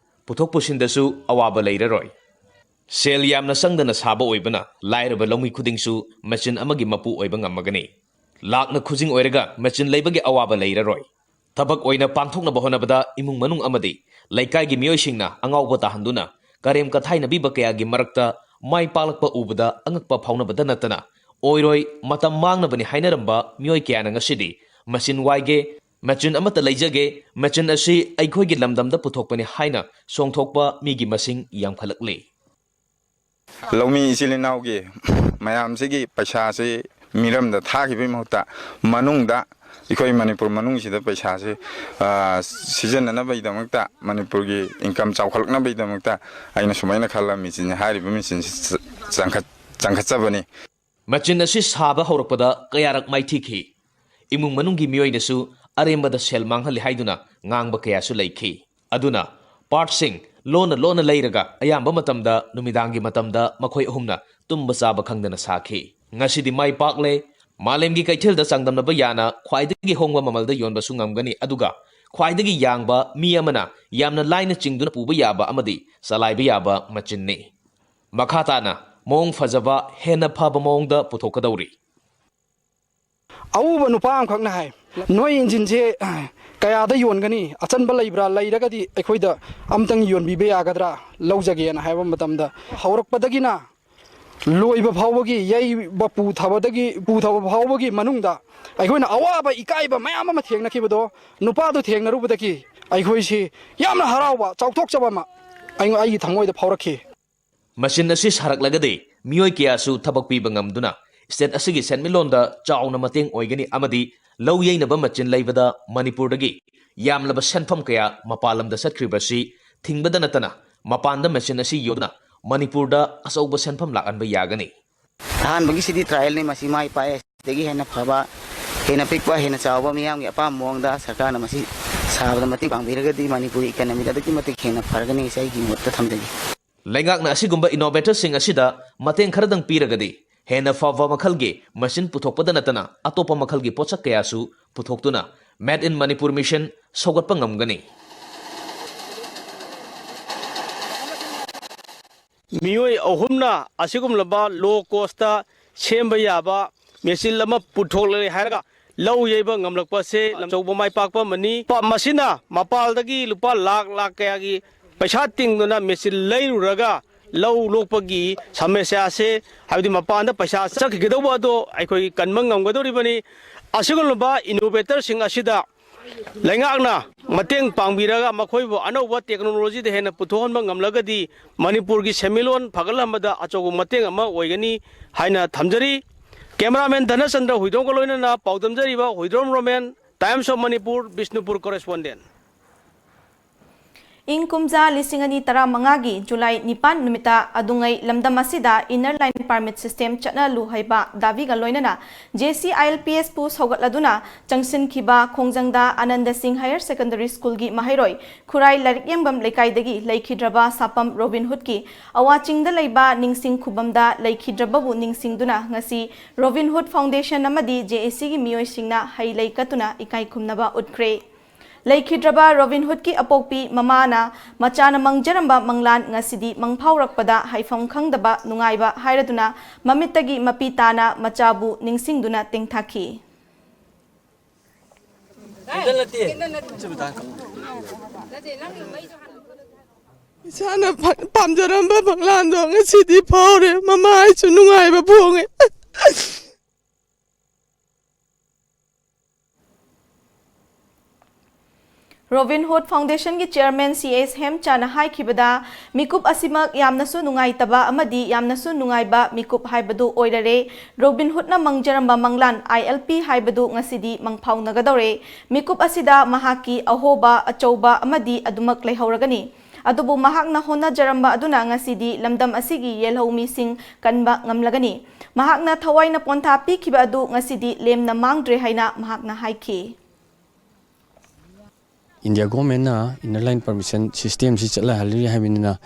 ꯄꯨꯊꯣꯛ ꯄꯨꯁꯤꯟꯗꯁꯨ ꯑꯋꯥꯕ ꯂꯩꯔꯔꯣꯏ꯫ ꯁꯦꯜ ꯌꯥꯝꯅ ꯆꯪꯗꯅ ꯁꯥꯕ ꯑꯣꯏꯕꯅ ꯂꯥꯏꯔꯕ ꯂꯧꯃꯤ ꯈꯨꯗꯤꯡꯁꯨ ꯃꯦꯆꯤꯟ ꯑꯃꯒꯤ ꯃꯄꯨ ꯑꯣꯏꯕ ꯉꯝꯃꯒꯅꯤ꯫ ꯂꯥꯛꯅ ꯈꯨꯖꯤꯡ ꯑꯣꯏꯔꯒ ꯃꯦꯆꯤꯟ ꯂꯩꯕꯒꯤ ꯑꯋꯥꯕ ꯂꯩꯔꯔꯣꯏ꯫ ꯊꯕꯛ ꯑꯣꯏꯅ ꯄꯥꯡꯊꯣꯛꯅꯕ ꯍꯣꯠꯅꯕꯗ ꯏꯃꯨꯡ ꯃꯅꯨꯡ ꯑꯃꯗꯤ ꯂꯩꯀꯥꯏꯒꯤ ꯃꯤꯑꯣꯏꯁꯤꯡꯅ ꯑꯉꯥꯎꯕ ꯇꯥꯍꯟꯗꯨꯅ ꯀꯔꯦꯝ ꯀꯊꯥꯏꯅꯕꯤꯕ ꯀꯌꯥꯒꯤ ꯃꯔꯛꯇ ꯃꯥꯏ ꯄꯥꯛꯂꯛꯄ ꯎꯕꯗ ꯑꯉꯛꯄ ꯐꯥꯎꯅꯕꯗ ꯅꯠꯇꯅ ꯑꯣꯏꯔꯣꯏ, ꯃꯇꯝ ꯃꯥꯡꯅꯕꯅꯤ ꯍꯥꯏꯅꯔꯝꯕ ꯃꯤꯑꯣꯏ ꯀꯌꯥꯅ ꯉꯁꯤꯗꯤ ꯃꯦꯆꯤꯟ ꯋꯥꯏꯒꯦ, ꯃꯦꯆꯤꯟ ꯑꯃꯠꯇ ꯂꯩꯖꯒꯦ, ꯃꯦꯆꯤꯟ ꯑꯁꯤ ꯑꯩꯈꯣꯏꯒꯤ ꯂꯝꯗꯝꯗ ꯄꯨꯊꯣꯛꯄꯅꯤ ꯍꯥꯏꯅ ꯁꯣꯡꯊꯣꯛꯄ ꯃꯤꯒꯤ ꯃꯁꯤꯡ ꯌꯥꯝꯈꯠꯂꯛꯂꯤ꯫ ꯂꯧꯃꯤ ꯏꯆꯤꯜ ꯏꯅꯥꯎꯒꯤ ꯃꯌꯥꯝꯁꯤꯒꯤ ꯄꯩꯁꯥꯁꯤ ꯃꯤꯔꯝꯗ ꯊꯥꯈꯤꯕꯒꯤ ꯃꯍꯨꯠꯇ ꯃꯅꯨꯡꯗ ꯑꯩꯈꯣꯏ ꯃꯅꯤꯄꯨꯔ ꯃꯅꯨꯡꯁꯤꯗ ꯄꯩꯁꯥꯁꯤ, ꯑ, ꯁꯤꯖꯤꯟꯅꯅꯕꯒꯤꯗꯃꯛꯇ, ꯃꯅꯤꯄꯨꯔꯒꯤ ꯏꯟꯀꯝ ꯆꯥꯎꯈꯠꯂꯛꯅꯕꯒꯤꯗꯃꯛꯇ ꯑꯩꯅ ꯁꯨꯃꯥꯏꯅ ꯈꯜꯂ ꯃꯦꯆꯤꯟ, ꯍꯥꯏꯔꯤꯕ ꯃꯦꯆꯤꯟꯁꯤ ꯆ-, ꯆꯪꯈꯠ-, ꯆꯪꯈꯠꯆꯕꯅꯤ꯫ ꯃꯦꯆꯤꯟ ꯑꯁꯤ ꯁꯥꯕ ꯍꯧꯔꯛꯄꯗ ꯀꯌꯥꯔꯛ ꯃꯥꯏꯊꯤꯈꯤ꯫ ꯏꯃꯨꯡ ꯃꯅꯨꯡꯒꯤ ꯃꯤꯑꯣꯏꯅꯁꯨ ꯑꯔꯦꯝꯕꯗ ꯁꯦꯜ ꯃꯥꯡꯍꯜꯂꯤ ꯍꯥꯏꯗꯨꯅ ꯉꯥꯡꯕ ꯀꯌꯥꯁꯨ ꯂꯩꯈꯤ꯫ ꯑꯗꯨꯅ ꯄꯥꯔꯠꯁꯤꯡ ꯂꯣꯟꯅ ꯂꯣꯟꯅ ꯂꯩꯔꯒ ꯑꯌꯥꯝꯕ ꯃꯇꯝꯗ ꯅꯨꯃꯤꯗꯥꯡꯒꯤ ꯃꯇꯝꯗ ꯃꯈꯣꯏ ꯑꯍꯨꯝꯅ ꯇꯨꯝꯕ ꯆꯥꯕ ꯈꯪꯗꯅ ꯁꯥꯈꯤ꯫ ꯉꯁꯤꯗꯤ ꯃꯥꯏ ꯄꯥꯛꯂꯦ꯫ ꯃꯥꯂꯦꯝꯒꯤ ꯀꯩꯊꯦꯜꯗ ꯆꯥꯡꯗꯝꯅꯕ ꯌꯥꯅ ꯈ꯭ꯋꯥꯏꯗꯒꯤ ꯍꯣꯡꯕ ꯃꯃꯜꯗ ꯌꯣꯟꯕꯁꯨ ꯉꯝꯒꯅꯤ, ꯑꯗꯨꯒ ꯈ꯭ꯋꯥꯏꯗꯒꯤ ꯌꯥꯡꯕ ꯃꯤ ꯑꯃꯅ ꯌꯥꯝꯅ ꯂꯥꯏꯅ ꯆꯤꯡꯗꯨꯅ ꯄꯨꯕ ꯌꯥꯕ ꯑꯃꯗꯤ ꯆꯂꯥꯏꯕ ꯌꯥꯕ ꯃꯦꯆꯤꯟꯅꯤ꯫ ꯃꯈꯥ ꯇꯥꯅ ꯃꯑꯣꯡ ꯐꯖꯕ, ꯍꯦꯟꯅ ꯐꯕ ꯃꯑꯣꯡꯗ ꯄꯨꯊꯣꯛꯀꯗꯧꯔꯤ꯫ ꯑꯎꯕ ꯅꯨꯄꯥ ꯑꯃꯈꯛꯅ ꯍꯥꯏ, "ꯅꯣꯏ ꯏꯟꯖꯤꯟꯁꯦ ꯀꯌꯥꯗ ꯌꯣꯟꯒꯅꯤ? ꯑꯆꯟꯕ ꯂꯩꯕ꯭ꯔꯥ? ꯂꯩꯔꯒꯗꯤ ꯑꯩꯈꯣꯏꯗ ꯑꯝꯇꯪ ꯌꯣꯟꯕꯤꯕ ꯌꯥꯒꯗ꯭ꯔꯥ? ꯂꯧꯖꯒꯦꯅ" ꯍꯥꯏꯕ ꯃꯇꯝꯗ, ꯍꯧꯔꯛꯄꯗꯒꯤꯅ ꯂꯣꯏꯕ ꯐꯥꯎꯕꯒꯤ, ꯌꯩꯕ ꯄꯨꯊꯕꯗꯒꯤ, ꯄꯨꯊꯕ ꯐꯥꯎꯕꯒꯤ ꯃꯅꯨꯡꯗ ꯑꯩꯈꯣꯏꯅ ꯑꯋꯥꯕ, ꯏꯀꯥꯏꯕ ꯃꯌꯥꯝ ꯑꯃ ꯊꯦꯡꯅꯈꯤꯕꯗꯣ, ꯅꯨꯄꯥꯗꯨ ꯊꯦꯡꯅꯔꯨꯕꯗꯒꯤ ꯑꯩꯈꯣꯏꯁꯤ ꯌꯥꯝꯅ ꯍꯔꯥꯎꯕ, ꯆꯥꯎꯊꯣꯛꯆꯕ ꯑꯃ ꯑꯩꯉꯣꯟ-, ꯑꯩꯒꯤ ꯊꯃꯣꯏꯗ ꯐꯥꯎꯔꯛꯈꯤ꯫ ꯃꯦꯆꯤꯟ ꯑꯁꯤ ꯁꯥꯔꯛꯂꯒꯗꯤ ꯃꯤꯑꯣꯏ ꯀꯌꯥꯁꯨ ꯊꯕꯛ ꯄꯤꯕ ꯉꯝꯗꯨꯅ ꯁ꯭ꯇꯦꯠ ꯑꯁꯤꯒꯤ ꯁꯦꯟꯃꯤꯠꯂꯣꯟꯗ ꯆꯥꯎꯅ ꯃꯇꯦꯡ ꯑꯣꯏꯒꯅꯤ ꯑꯃꯗꯤ ꯂꯧ ꯌꯩꯅꯕ ꯃꯦꯆꯤꯟ ꯂꯩꯕꯗ ꯃꯅꯤꯄꯨꯔꯗꯒꯤ ꯌꯥꯝꯂꯕ ꯁꯦꯟꯐꯝ ꯀꯌꯥ ꯃꯄꯥꯟ ꯂꯝꯗ ꯆꯠꯈ꯭ꯔꯤꯕꯁꯤ ꯊꯤꯡꯕꯗ ꯅꯠꯇꯅ ꯃꯄꯥꯟꯗ ꯃꯦꯆꯤꯟ ꯑꯁꯤ ꯌꯣꯟꯗꯨꯅ ꯃꯅꯤꯄꯨꯔꯗ ꯑꯆꯧꯕ ꯁꯦꯟꯐꯝ ꯂꯥꯛꯍꯟꯕ ꯌꯥꯒꯅꯤ꯫ ꯑꯍꯥꯟꯕꯒꯤꯁꯤꯗꯤ trial ꯅꯤ, ꯃꯁꯤ ꯃꯥꯏ ꯄꯥꯛꯑꯦ꯫ ꯁꯤꯗꯒꯤ ꯍꯦꯟꯅ ꯐꯕ, ꯍꯦꯟꯅ ꯄꯤꯛꯄ, ꯍꯦꯟꯅ ꯆꯥꯎꯕ, ꯃꯤꯌꯥꯝꯒꯤ ꯑꯄꯥꯝꯕ ꯃꯑꯣꯡꯗ ꯁꯔꯀꯥꯔꯅ ꯃꯁꯤ ꯁꯥꯕꯗ ꯃꯇꯦꯡ ꯄꯥꯡꯕꯤꯔꯒꯗꯤ ꯃꯅꯤꯄꯨꯔꯒꯤ economy ꯗ ꯑꯗꯨꯛꯀꯤ ꯃꯇꯤꯛ ꯍꯦꯟꯅ ꯐꯔꯒꯅꯤ ꯍꯥꯏꯁꯦ ꯑꯩꯒꯤ ꯃꯣꯠꯇ ꯊꯝꯖꯒꯦ꯫ ꯂꯩꯉꯥꯛꯅ ꯑꯁꯤꯒꯨꯝꯕ innovator ꯁꯤꯡ ꯑꯁꯤꯗ ꯃꯇꯦꯡ ꯈꯔꯗꯪ ꯄꯤꯔꯒꯗꯤ ꯍꯦꯟꯅ ꯐꯕ ꯃꯈꯜꯒꯤ machine ꯄꯨꯊꯣꯛꯄꯗ ꯅꯠꯇꯅ ꯑꯇꯣꯞꯄ ꯃꯈꯜꯒꯤ ꯄꯣꯠꯁꯛ ꯀꯌꯥꯁꯨ ꯄꯨꯊꯣꯛꯇꯨꯅ Made in Manipur Mission ꯁꯧꯒꯠꯄ ꯉꯝꯒꯅꯤ꯫ ꯃꯤꯑꯣꯏ ꯑꯍꯨꯝꯅ ꯑꯁꯤꯒꯨꯝꯂꯕ low cost ꯇ ꯁꯦꯝꯕ ꯌꯥꯕ machine ꯑꯃ ꯄꯨꯊꯣꯛꯂꯦ ꯍꯥꯏꯔꯒ ꯂꯧ ꯌꯩꯕ ꯉꯝꯂꯛꯄꯁꯦ ꯑꯆꯧꯕ ꯃꯥꯏ ꯄꯥꯛꯄ ꯑꯃꯅꯤ꯫ ꯄ-, ꯃꯁꯤꯅ ꯃꯄꯥꯜꯗꯒꯤ ꯂꯨꯄꯥ ꯂꯥꯈ, ꯂꯥꯈ ꯀꯌꯥꯒꯤ ꯄꯩꯁꯥ ꯇꯤꯡꯗꯨꯅ machine ꯂꯩꯔꯨꯔꯒ ꯂꯧ ꯂꯣꯛꯄꯒꯤ ꯁꯃꯁ꯭ꯌꯥꯁꯦ, ꯍꯥꯏꯕꯗꯤ ꯃꯄꯥꯟꯗ ꯄꯩꯁꯥ ꯆꯠꯈꯤꯒꯗꯧꯕ ꯑꯗꯣ ꯑꯩꯈꯣꯏ ꯀꯟꯕ ꯉꯝꯒꯗꯧꯔꯤꯕꯅꯤ꯫ ꯑꯁꯤꯒꯨꯝꯂꯕ innovator ꯁꯤꯡ ꯑꯁꯤꯗ ꯂꯩꯉꯥꯛꯅ ꯃꯇꯦꯡ ꯄꯥꯡꯕꯤꯔꯒ ꯃꯈꯣꯏꯕꯨ ꯑꯅꯧꯕ technology ꯗ ꯍꯦꯟꯅ ꯄꯨꯊꯣꯛꯍꯟꯕ ꯉꯝꯂꯒꯗꯤ ꯃꯅꯤꯄꯨꯔꯒꯤ ꯁꯦꯟꯃꯤꯠꯂꯣꯟ ꯐꯒꯠꯍꯟꯕꯗ ꯑꯆꯧꯕ ꯃꯇꯦꯡ ꯑꯃ ꯑꯣꯏꯒꯅꯤ ꯍꯥꯏꯅ ꯊꯝꯖꯔꯤ꯫ Cameraman ꯙꯅꯆꯟꯗ꯭ꯔ ꯍꯨꯏꯗ꯭ꯔꯣꯝꯒ ꯂꯣꯏꯅꯅ ꯄꯥꯎꯗꯝꯖꯔꯤꯕ Huidrom Romen, Times of Manipur, Bishnupur correspondent꯫ ꯏꯪ ꯀꯨꯝꯖꯥ ꯂꯤꯁꯤꯡ ꯑꯅꯤ ꯇꯔꯥꯃꯉꯥꯒꯤ ꯖꯨꯂꯥꯏ ꯅꯤꯄꯥꯟ ꯅꯨꯃꯤꯠꯇ ꯑꯗꯨꯉꯩ ꯂꯝꯗꯝ ꯑꯁꯤꯗ inner line permit system ꯆꯠꯅꯍꯜꯂꯨ ꯍꯥꯏꯕ ꯗꯥꯕꯤꯒ ꯂꯣꯏꯅꯅ J C I L P S ꯄꯨ ꯁꯧꯒꯠꯂꯗꯨꯅ ꯆꯪꯁꯤꯟꯈꯤꯕ ꯈꯣꯡꯖꯪꯗ ꯑꯅꯟꯗ ꯁꯤꯡ Higher Secondary School ꯒꯤ ꯃꯍꯩꯔꯣꯏ ꯈꯨꯔꯥꯏ ꯂꯥꯏꯔꯤꯛ ꯌꯦꯡꯐꯝ ꯂꯩꯀꯥꯏꯗꯒꯤ ꯂꯩꯈꯤꯗ꯭ꯔꯕ ꯁꯥꯄꯝ ꯔꯣꯕꯤꯟ ꯍꯨꯗꯀꯤ ꯑꯋꯥ ꯆꯤꯡꯗ ꯂꯩꯕ ꯅꯤꯡꯁꯤꯡ ꯈꯨꯕꯝꯗ ꯂꯩꯈꯤꯗ꯭ꯔꯕꯕꯨ ꯅꯤꯡꯁꯤꯡꯗꯨꯅ ꯉꯁꯤ ꯔꯣꯕꯤꯟ ꯍꯨꯗ Foundation ꯑꯃꯗꯤ J A C ꯒꯤ ꯃꯤꯑꯣꯏꯁꯤꯡꯅ ꯍꯩ ꯂꯩ ꯀꯠꯇꯨꯅ ꯏꯀꯥꯏ ꯈꯨꯝꯅꯕ ꯎꯠꯈ꯭ꯔꯦ꯫ ꯂꯩꯈꯤꯗ꯭ꯔꯕ ꯔꯣꯕꯤꯟ ꯍꯨꯗꯀꯤ ꯑꯄꯣꯛꯄꯤ ꯃꯃꯥꯅ ꯃꯆꯥꯅ ꯃꯪꯖꯔꯝꯕ ꯃꯪꯂꯥꯟ ꯉꯁꯤꯗꯤ ꯃꯪꯐꯥꯎꯔꯛꯄꯗ ꯍꯥꯏꯐꯝ ꯈꯪꯗꯕ ꯅꯨꯡꯉꯥꯏꯕ ꯍꯥꯏꯔꯗꯨꯅ ꯃꯃꯤꯠꯇꯒꯤ ꯃꯄꯤ ꯇꯥꯅ ꯃꯆꯥꯕꯨ ꯅꯤꯡꯁꯤꯡꯗꯨꯅ ꯇꯦꯡꯊꯥꯈꯤ꯫ ꯏꯁꯥꯅ ꯄꯥꯝꯖꯔꯝꯕ ꯃꯪꯂꯥꯟꯗꯣ ꯉꯁꯤꯗꯤ ꯐꯥꯎꯔꯦ꯫ ꯃꯃꯥ ꯑꯩꯁꯨ ꯅꯨꯡꯉꯥꯏꯕ ꯐꯣꯡꯉꯦ꯫ ꯔꯣꯕꯤꯟ ꯍꯨꯗ Foundation ꯒꯤ Chairman C S ꯍꯦꯝꯆꯥꯅ ꯍꯥꯏꯈꯤꯕꯗ, ꯃꯤꯀꯨꯞ ꯑꯁꯤꯃꯛ ꯌꯥꯝꯅꯁꯨ ꯅꯨꯡꯉꯥꯏꯇꯕ ꯑꯃꯗꯤ ꯌꯥꯝꯅꯁꯨ ꯅꯨꯡꯉꯥꯏꯕ ꯃꯤꯀꯨꯞ ꯍꯥꯏꯕꯗꯨ ꯑꯣꯏꯔꯔꯦ꯫ ꯔꯣꯕꯤꯟ ꯍꯨꯗꯅ ꯃꯪꯖꯔꯝꯕ ꯃꯪꯂꯥꯟ, I L P ꯍꯥꯏꯕꯗꯨ ꯉꯁꯤꯗꯤ ꯃꯪꯐꯥꯎꯅꯒꯗꯧꯔꯦ꯫ ꯃꯤꯀꯨꯞ ꯑꯁꯤꯗ ꯃꯍꯥꯛꯀꯤ ꯑꯍꯣꯕ ꯑꯆꯧꯕ ꯑꯃꯗꯤ ꯑꯗꯨꯃꯛ ꯂꯩꯍꯧꯔꯒꯅꯤ꯫ ꯑꯗꯨꯕꯨ ꯃꯍꯥꯛꯅ ꯍꯣꯠꯅꯖꯔꯝꯕ ꯑꯗꯨꯅ ꯉꯁꯤꯗꯤ ꯂꯝꯗꯝ ꯑꯁꯤꯒꯤ ꯌꯦꯜꯍꯧ ꯃꯤꯁꯤꯡ ꯀꯟꯕ ꯉꯝꯂꯒꯅꯤ꯫ ꯃꯍꯥꯛꯅ ꯊꯋꯥꯏꯅ ꯄꯣꯟꯊꯥ ꯄꯤꯈꯤꯕ ꯑꯗꯨ ꯉꯁꯤꯗꯤ ꯂꯦꯝꯅ ꯃꯥꯡꯗ꯭ꯔꯦ ꯍꯥꯏꯅ ꯃꯍꯥꯛꯅ ꯍꯥꯏꯈꯤ꯫ ꯏꯟꯗꯤꯌꯥ ꯒꯣꯔꯃꯦꯟꯅ ꯏꯟꯅꯔ ꯂꯥꯏꯟ ꯄꯔꯃꯤꯁꯟ ꯁꯤꯁꯇꯦꯝꯁꯤ ꯆꯠꯅꯍꯜꯂꯤ ꯍꯥꯏꯕꯅꯤꯅ,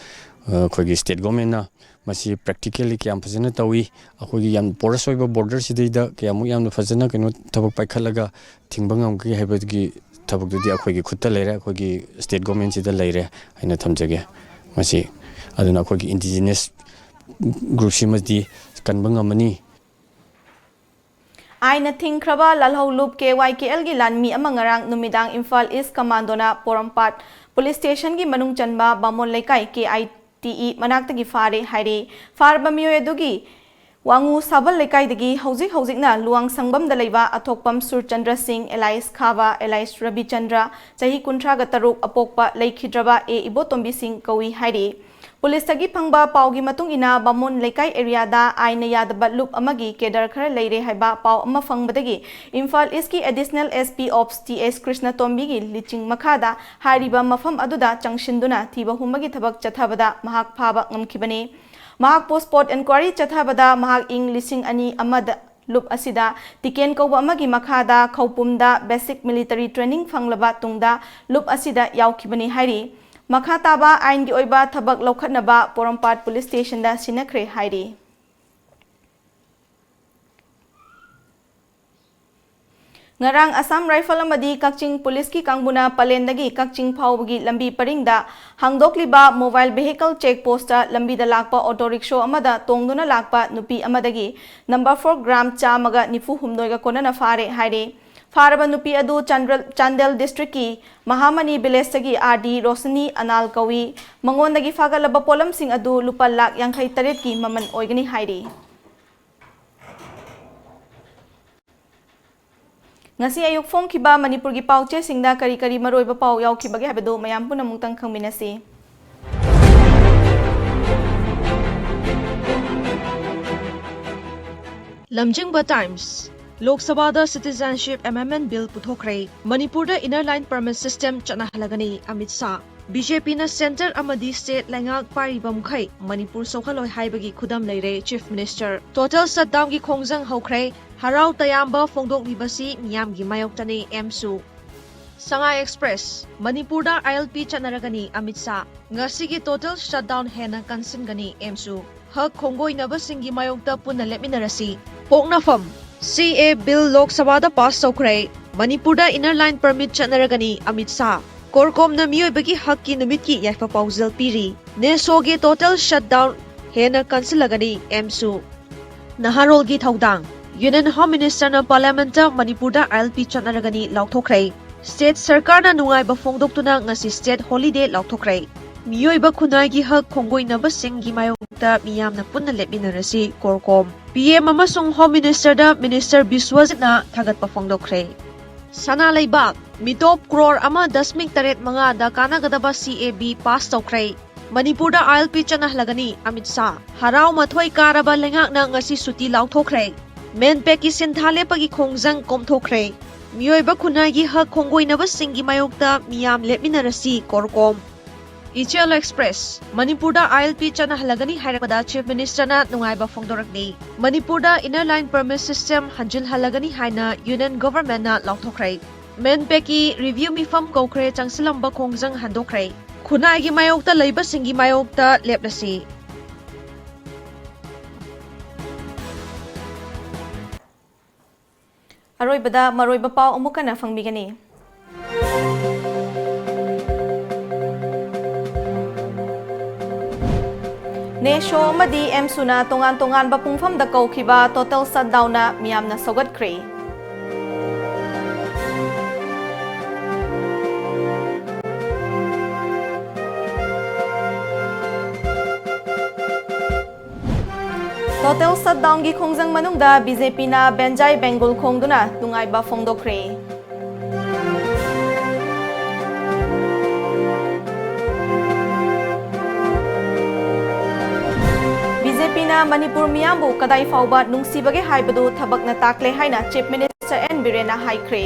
ꯑ, ꯑꯩꯈꯣꯏꯒꯤ ꯁ꯭ꯇꯦꯠ ꯒꯣꯔꯃꯦꯟꯅ ꯃꯁꯤ ꯄ꯭ꯔꯦꯛꯇꯤꯀꯦꯜꯂꯤ ꯀꯌꯥꯝ ꯐꯖꯅ ꯇꯧꯏ, ꯑꯩꯈꯣꯏꯒꯤ ꯌꯥꯝ ꯄꯣꯔꯁ ꯑꯣꯏꯕ ꯕꯣꯔꯗꯔꯁꯤꯗꯩꯗ ꯀꯌꯥꯃꯨꯛ ꯌꯥꯝꯅ ꯐꯖꯅ ꯀꯩꯅꯣ ꯊꯕꯛ ꯄꯥꯏꯈꯠꯂꯒ ꯊꯤꯡꯕ ꯉꯝꯒꯦ ꯍꯥꯏꯕꯒꯤ ꯊꯕꯛꯇꯨꯗꯤ ꯑꯩꯈꯣꯏꯒꯤ ꯈꯨꯠꯇ ꯂꯩꯔꯦ, ꯑꯩꯈꯣꯏꯒꯤ ꯁ꯭ꯇꯦꯠ ꯒꯣꯔꯃꯦꯟꯁꯤꯗ ꯂꯩꯔꯦ ꯍꯥꯏꯅ ꯊꯝꯖꯒꯦ꯫ ꯃꯁꯤ ꯑꯗꯨꯅ ꯑꯩꯈꯣꯏꯒꯤ ꯏꯟꯗꯤꯖꯤꯅꯁ ꯒ꯭ꯔꯨꯞꯁꯤꯃꯗꯤ ꯀꯟꯕ ꯉꯝꯃꯅꯤ꯫ ꯑꯥꯏꯟꯅ ꯊꯤꯡꯈ꯭ꯔꯕ ꯂꯥꯜꯍꯧ ꯂꯨꯞ KYKLꯒꯤ ꯂꯥꯟꯃꯤ ꯑꯃ ꯉꯔꯥꯡ ꯅꯨꯃꯤꯗꯥꯡ ꯏꯝꯐꯥꯜ ꯏꯁ ꯀꯃꯥꯟꯗꯣꯅ ꯄꯣꯔꯣꯝꯄꯥꯠ ꯄꯨꯂꯤꯁ ꯁ꯭ꯇꯦꯁꯟꯒꯤ ꯃꯅꯨꯡ ꯆꯟꯕ ꯕꯥꯃꯣꯟ ꯂꯩꯀꯥꯏ KITE ꯃꯅꯥꯛꯇꯒꯤ ꯐꯥꯔꯦ ꯍꯥꯏꯔꯤ꯫ ꯐꯥꯔꯕ ꯃꯤꯑꯣꯏ ꯑꯗꯨꯒꯤ ꯋꯥꯉꯨ ꯁꯥꯕꯜ ꯂꯩꯀꯥꯏꯗꯒꯤ ꯍꯧꯖꯤꯛ ꯍꯧꯖꯤꯛꯅ ꯂꯨꯋꯥꯡ ꯁꯪꯕꯝꯗ ꯂꯩꯕ ꯑꯊꯣꯛꯄꯝ ꯁꯨꯔꯆꯟꯗ꯭ꯔ ꯁꯤꯡ, alias ꯈꯥꯕ, alias ꯔꯕꯤꯆꯟꯗ꯭ꯔ, ꯆꯍꯤ ꯀꯨꯟꯊ꯭ꯔꯥꯒ ꯇꯔꯨꯛ, ꯑꯄꯣꯛꯄ ꯂꯩꯈꯤꯗ꯭ꯔꯕ ꯑꯦ ꯏꯕꯣꯇꯣꯝꯕꯤ ꯁꯤꯡ ꯀꯧꯏ ꯍꯥꯏꯔꯤ꯫ ꯄꯨꯂꯤꯁꯇꯒꯤ ꯐꯪꯕ ꯄꯥꯎꯒꯤ ꯃꯇꯨꯡ ꯏꯟꯅ, ꯕꯥꯃꯣꯟ ꯂꯩꯀꯥꯏ ꯑꯦꯔꯤꯌꯥꯗ ꯑꯥꯏꯟꯅ ꯌꯥꯗꯕ ꯂꯨꯞ ꯑꯃꯒꯤ ꯀꯦꯗꯔ ꯈꯔ ꯂꯩꯔꯦ ꯍꯥꯏꯕ ꯄꯥꯎ ꯑꯃ ꯐꯪꯕꯗꯒꯤ ꯏꯝꯐꯥꯜ ꯏꯁꯀꯤ ꯑꯦꯗꯤꯁꯅꯦꯜ SP Ops ꯇꯤ ꯑꯦꯁ ꯀ꯭ꯔꯤꯁꯅꯇꯣꯝꯕꯤꯒꯤ ꯂꯤꯆꯤꯡ ꯃꯈꯥꯗ ꯍꯥꯏꯔꯤꯕ ꯃꯐꯝ ꯑꯗꯨꯗ ꯆꯪꯁꯤꯟꯗꯨꯅ ꯊꯤꯕ ꯍꯨꯝꯕꯒꯤ ꯊꯕꯛ ꯆꯠꯊꯕꯗ ꯃꯍꯥꯛ ꯐꯥꯕ ꯉꯝꯈꯤꯕꯅꯤ꯫ ꯃꯍꯥꯛꯄꯨ ꯁ꯭ꯄꯣꯠ ꯏꯟꯀ꯭ꯋꯥꯏꯔꯤ ꯆꯠꯊꯕꯗ ꯃꯍꯥꯛ ꯏꯪ ꯂꯤꯁꯤꯡ ꯑꯅꯤ ꯑꯃꯗ ꯂꯨꯞ ꯑꯁꯤꯗ ꯇꯤꯀꯦꯟ ꯀꯧꯕ ꯑꯃꯒꯤ ꯃꯈꯥꯗ ꯈꯧꯄꯨꯝꯗ basic military training ꯐꯪꯂꯕ ꯇꯨꯡꯗ ꯂꯨꯞ ꯑꯁꯤꯗ ꯌꯥꯎꯈꯤꯕꯅꯤ ꯍꯥꯏꯔꯤ꯫ ꯃꯈꯥ ꯇꯥꯕ ꯑꯥꯏꯟꯒꯤ ꯑꯣꯏꯕ ꯊꯕꯛ ꯂꯧꯈꯠꯅꯕ ꯄꯣꯔꯣꯝꯄꯥꯠ ꯄꯨꯂꯤꯁ ꯁ꯭ꯇꯦꯁꯟꯗ ꯁꯤꯟꯅꯈ꯭ꯔꯦ ꯍꯥꯏꯔꯤ꯫ ꯉꯔꯥꯡ ꯑꯁꯥꯝ ꯔꯥꯏꯐꯜ ꯑꯃꯗꯤ ꯀꯛꯆꯤꯡ ꯄꯨꯂꯤꯁꯀꯤ ꯀꯥꯡꯕꯨꯅ ꯄꯂꯦꯟꯗꯒꯤ ꯀꯛꯆꯤꯡ ꯐꯥꯎꯕꯒꯤ ꯂꯝꯕꯤ ꯄꯔꯤꯡꯗ ꯍꯥꯡꯗꯣꯛꯂꯤꯕ mobile vehicle check post ꯂꯝꯕꯤꯗ ꯂꯥꯛꯄ ꯑꯣꯇꯣ ꯔꯤꯛꯁꯣ ꯑꯃꯗ ꯇꯣꯡꯗꯨꯅ ꯂꯥꯛꯄ ꯅꯨꯄꯤ ꯑꯃꯗꯒꯤ number four gram ꯆꯥꯝꯃꯒ ꯅꯤꯐꯨ ꯍꯨꯝꯗꯣꯏꯒ ꯀꯣꯟꯅꯅ ꯐꯥꯔꯦ ꯍꯥꯏꯔꯤ꯫ ꯐꯥꯔꯕ ꯅꯨꯄꯤ ꯑꯗꯨ ꯆꯥꯟꯗ꯭ꯔ-, ꯆꯥꯟꯗꯦꯜ district ꯀꯤ ꯃꯍꯥꯃꯅꯤ village ꯇꯒꯤ ꯑꯥꯔ ꯗꯤ ꯔꯣꯁꯅꯤ ꯑꯅꯥꯜ ꯀꯧꯏ꯫ ꯃꯉꯣꯟꯗꯒꯤ ꯐꯥꯒꯠꯂꯕ ꯄꯣꯠꯂꯝꯁꯤꯡ ꯑꯗꯨ ꯂꯨꯄꯥ ꯂꯥꯈ ꯌꯥꯡꯈꯩ ꯇꯔꯦꯠꯀꯤ ꯃꯃꯜ ꯑꯣꯏꯒꯅꯤ ꯍꯥꯏꯔꯤ꯫ ꯉꯁꯤ ꯑꯌꯨꯛ ꯐꯣꯡꯈꯤꯕ ꯃꯅꯤꯄꯨꯔꯒꯤ ꯄꯥꯎ ꯆꯦꯁꯤꯡꯗ ꯀꯔꯤ ꯀꯔꯤ ꯃꯔꯨꯑꯣꯏꯕ ꯄꯥꯎ ꯌꯥꯎꯈꯤꯕꯒꯦ ꯍꯥꯏꯕꯗꯨ ꯃꯌꯥꯝ ꯄꯨꯝꯅꯃꯛꯇꯪ ꯈꯪꯃꯤꯟꯅꯁꯤ꯫ ꯂꯝꯖꯤꯡꯕ ꯇꯥꯏꯝꯁ꯫ ꯂꯣꯛ ꯁꯚꯥꯗ Citizenship Amendment Bill ꯄꯨꯊꯣꯛꯈ꯭ꯔꯦ꯫ ꯃꯅꯤꯄꯨꯔꯗ Inner Line Permit System ꯆꯠꯅꯍꯜꯂꯒꯅꯤ, ꯑꯃꯤꯠ ꯁꯥꯍ꯫ ꯕꯤ ꯖꯦ ꯄꯤꯅ centre ꯑꯃꯗꯤ state ꯂꯩꯉꯥꯛ ꯄꯥꯏꯔꯤꯕ ꯃꯈꯩ ꯃꯅꯤꯄꯨꯔ ꯁꯣꯛꯍꯜꯂꯣꯏ ꯍꯥꯏꯕꯒꯤ ꯈꯨꯗꯝ ꯂꯩꯔꯦ꯫ Chief Minister total shutdownꯒꯤ ꯈꯣꯡꯖꯪ ꯍꯧꯈ꯭ꯔꯦ꯫ ꯍꯔꯥꯎ ꯇꯌꯥꯝꯕ ꯐꯣꯡꯗꯣꯛꯂꯤꯕꯁꯤ ꯃꯤꯌꯥꯝꯒꯤ ꯃꯥꯌꯣꯛꯇꯅꯤ꯫ ꯑꯦꯝꯁꯨ꯫ Sangai Express, ꯃꯅꯤꯄꯨꯔꯗ ꯑꯥꯏ ꯑꯦꯜ ꯄꯤ ꯆꯠꯅꯔꯒꯅꯤ꯫ ꯑꯃꯤꯠ ꯁꯥꯍ꯫ ꯉꯁꯤꯒꯤ total shutdown ꯍꯦꯟꯅ ꯀꯟꯁꯤꯟꯒꯅꯤ꯫ ꯑꯦꯝꯁꯨ꯫ ꯍꯛ ꯈꯣꯡꯒꯣꯏꯅꯕꯁꯤꯡꯒꯤ ꯃꯥꯌꯣꯛꯇ ꯄꯨꯟꯅ ꯂꯦꯞꯃꯤꯟꯅꯔꯁꯤ꯫ ꯄꯣꯛꯅꯐꯝ꯫ ꯁꯤ ꯑꯦ ꯕꯤꯜ ꯂꯣꯛ ꯁꯚꯥꯗ ꯄꯥꯁ ꯇꯧꯈ꯭ꯔꯦ꯫ ꯃꯅꯤꯄꯨꯔꯗ inner line permit ꯆꯠꯅꯔꯒꯅꯤ꯫ Amit Shah. ꯀꯣꯔꯀꯣꯝꯅ ꯃꯤꯑꯣꯏꯕꯒꯤ ꯍꯛꯀꯤ ꯅꯨꯃꯤꯠꯀꯤ ꯌꯥꯏꯐ ꯄꯥꯎꯖꯦꯜ ꯄꯤꯔꯤ꯫ ꯅꯦꯁꯣꯒꯤ total shutdown ꯍꯦꯟꯅ ꯀꯟꯁꯤꯜꯂꯒꯅꯤ꯫ ꯑꯦꯝꯁꯨ꯫ ꯅꯍꯥꯔꯣꯜꯒꯤ ꯊꯧꯗꯥꯡ꯫ Union Home Ministerꯅ Parliamentꯇ ꯃꯅꯤꯄꯨꯔꯗ ꯑꯥꯏ ꯑꯦꯜ ꯄꯤ ꯆꯠꯅꯔꯒꯅꯤ ꯂꯥꯎꯊꯣꯛꯈ꯭ꯔꯦ꯫ State ꯁꯔꯀꯥꯔꯅ ꯅꯨꯡꯉꯥꯏꯕ ꯐꯣꯡꯗꯣꯛꯇꯨꯅ ꯉꯁꯤ state holiday ꯂꯥꯎꯊꯣꯛꯈ꯭ꯔꯦ꯫ ꯃꯤꯑꯣꯏꯕ ꯈꯨꯟꯅꯥꯏꯒꯤ ꯍꯛ ꯈꯣꯡꯒꯣꯏꯅꯕꯁꯤꯡꯒꯤ ꯃꯥꯌꯣꯛꯇ ꯃꯤꯌꯥꯝꯅ ꯄꯨꯟꯅ ꯂꯦꯞꯃꯤꯟꯅꯔꯁꯤ꯫ ꯀꯣꯔꯀꯣꯝ꯫ ꯄꯤ ꯑꯦꯝ ꯑꯃꯁꯨꯡ Home Ministerꯗ Minister ꯕꯤꯁ꯭ꯋꯖꯤꯠꯅ ꯊꯥꯒꯠꯄ ꯐꯣꯡꯗꯣꯛꯈ꯭ꯔꯦ꯫ ꯁꯅꯥ ꯂꯩꯕꯥꯛ꯫ ꯃꯤꯇꯣꯞ ꯀ꯭ꯔꯣꯔ ꯑꯃ ꯗꯁꯃꯤꯛ ꯇꯔꯦꯠ ꯃꯉꯥꯗ ꯀꯥꯟꯅꯒꯗꯕ ꯁꯤ ꯑꯦ ꯕꯤ ꯄꯥꯁ ꯇꯧꯈ꯭ꯔꯦ꯫ ꯃꯅꯤꯄꯨꯔꯗ ꯑꯥꯏ ꯑꯦꯜ ꯄꯤ ꯆꯠꯅꯍꯜꯂꯒꯅꯤ꯫ ꯑꯃꯤꯠ ꯁꯥꯍ꯫ ꯍꯔꯥꯎ ꯃꯊꯣꯏ ꯀꯥꯔꯕ ꯂꯩꯉꯥꯛꯅ ꯉꯁꯤ ꯁꯨꯇꯤ ꯂꯥꯎꯊꯣꯛꯈ꯭ꯔꯦ꯫ ꯃꯦꯟꯄꯦꯛꯀꯤ ꯁꯤꯟꯊꯥ ꯂꯦꯞꯄꯒꯤ ꯈꯣꯡꯖꯪ ꯀꯣꯝꯊꯣꯛꯈ꯭ꯔꯦ꯫ ꯃꯤꯑꯣꯏꯕ ꯈꯨꯟꯅꯥꯏꯒꯤ ꯍꯛ ꯈꯣꯡꯒꯣꯏꯅꯕꯁꯤꯡꯒꯤ ꯃꯥꯌꯣꯛꯇ ꯃꯤꯌꯥꯝ ꯂꯦꯞꯃꯤꯟꯅꯔꯁꯤ꯫ ꯀꯣꯔꯀꯣꯝ꯫ ꯏꯆꯦꯜ ꯑꯦꯛꯁꯄ꯭ꯔꯦꯁ꯫ ꯃꯅꯤꯄꯨꯔꯗ ꯑꯥꯏ ꯑꯦꯜ ꯄꯤ ꯆꯠꯅꯍꯜꯂꯒꯅꯤ ꯍꯥꯏꯔꯛꯄꯗ Chief Ministerꯅ ꯅꯨꯡꯉꯥꯏꯕ ꯐꯣꯡꯗꯣꯔꯛꯂꯤ꯫ ꯃꯅꯤꯄꯨꯔꯗ inner line permit system ꯍꯟꯖꯤꯜꯍꯜꯂꯒꯅꯤ ꯍꯥꯏꯅ Union Governmentꯅ ꯂꯥꯎꯊꯣꯛꯈ꯭ꯔꯦ꯫ ꯃꯦꯟꯄꯦꯛꯀꯤ review ꯃꯤꯐꯝ ꯀꯧꯈ꯭ꯔꯦ, ꯆꯪꯁꯤꯜꯂꯝꯕ ꯈꯣꯡꯖꯪ ꯍꯟꯗꯣꯛꯈ꯭ꯔꯦ꯫ ꯈꯨꯟꯅꯥꯏꯒꯤ ꯃꯥꯌꯣꯛꯇ ꯂꯩꯕꯁꯤꯡꯒꯤ ꯃꯥꯌꯣꯛꯇ ꯂꯦꯞꯂꯁꯤ꯫ ꯑꯔꯣꯏꯕꯗ ꯃꯔꯨꯑꯣꯏꯕ ꯄꯥꯎ ꯑꯃꯨꯛ ꯍꯟꯅ ꯐꯪꯕꯤꯒꯅꯤ꯫ ꯅꯦꯁꯣ ꯑꯃꯗꯤ ꯑꯦꯝꯁꯨꯅ ꯇꯣꯉꯥꯟ ꯇꯣꯉꯥꯟꯕ ꯄꯨꯡꯐꯝꯗ ꯀꯧꯈꯤꯕ total shutdownꯅ ꯃꯤꯌꯥꯝꯅ ꯁꯧꯒꯠꯈ꯭ꯔꯦ꯫ Total shutdownꯒꯤ ꯈꯣꯡꯖꯪ ꯃꯅꯨꯡꯗ ꯕꯤ ꯖꯦ ꯄꯤꯅ ꯕꯦꯟꯖꯥꯏ ꯕꯦꯡꯒꯨꯜ ꯈꯣꯡꯗꯨꯅ ꯅꯨꯡꯉꯥꯏꯕ ꯐꯣꯡꯗꯣꯛꯈ꯭ꯔꯦ꯫ ꯕꯤ ꯖꯦ ꯄꯤꯅ ꯃꯅꯤꯄꯨꯔ ꯃꯤꯌꯥꯝꯕꯨ ꯀꯗꯥꯏ ꯐꯥꯎꯕ ꯅꯨꯡꯁꯤꯕꯒꯦ ꯍꯥꯏꯕꯗꯨ ꯊꯕꯛꯅ ꯇꯥꯛꯂꯦ ꯍꯥꯏꯅ Chief Minister ꯑꯦꯟ ꯕꯤꯔꯦꯟꯅ ꯍꯥꯏꯈ꯭ꯔꯦ꯫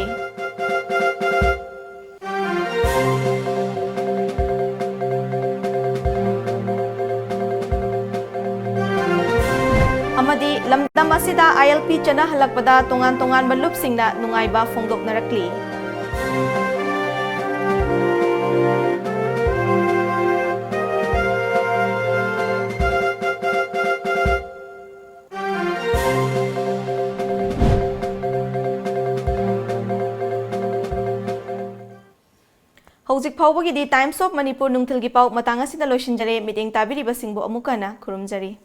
ꯂꯝꯗꯝ ꯑꯁꯤꯗ I L P ꯆꯠꯅꯍꯜꯂꯛꯄꯗ ꯇꯣꯉꯥꯟ ꯇꯣꯉꯥꯟꯕ ꯂꯨꯞꯁꯤꯡꯅ ꯅꯨꯡꯉꯥꯏꯕ ꯐꯣꯡꯗꯣꯛꯅꯔꯛꯂꯤ꯫ ꯍꯧꯖꯤꯛ ꯐꯥꯎꯕꯒꯤꯗꯤ Times of Manipur ꯅꯨꯡꯊꯤꯜꯒꯤ ꯄꯥꯎ ꯃꯇꯥꯡ ꯑꯁꯤꯗ ꯂꯣꯏꯁꯤꯟꯖꯔꯦ꯫ ꯃꯤꯠꯌꯦꯡ ꯇꯥꯕꯤꯔꯤꯕꯁꯤꯡꯕꯨ ꯑꯃꯨꯛ ꯍꯟꯅ ꯈꯨꯔꯨꯝꯖꯔꯤ꯫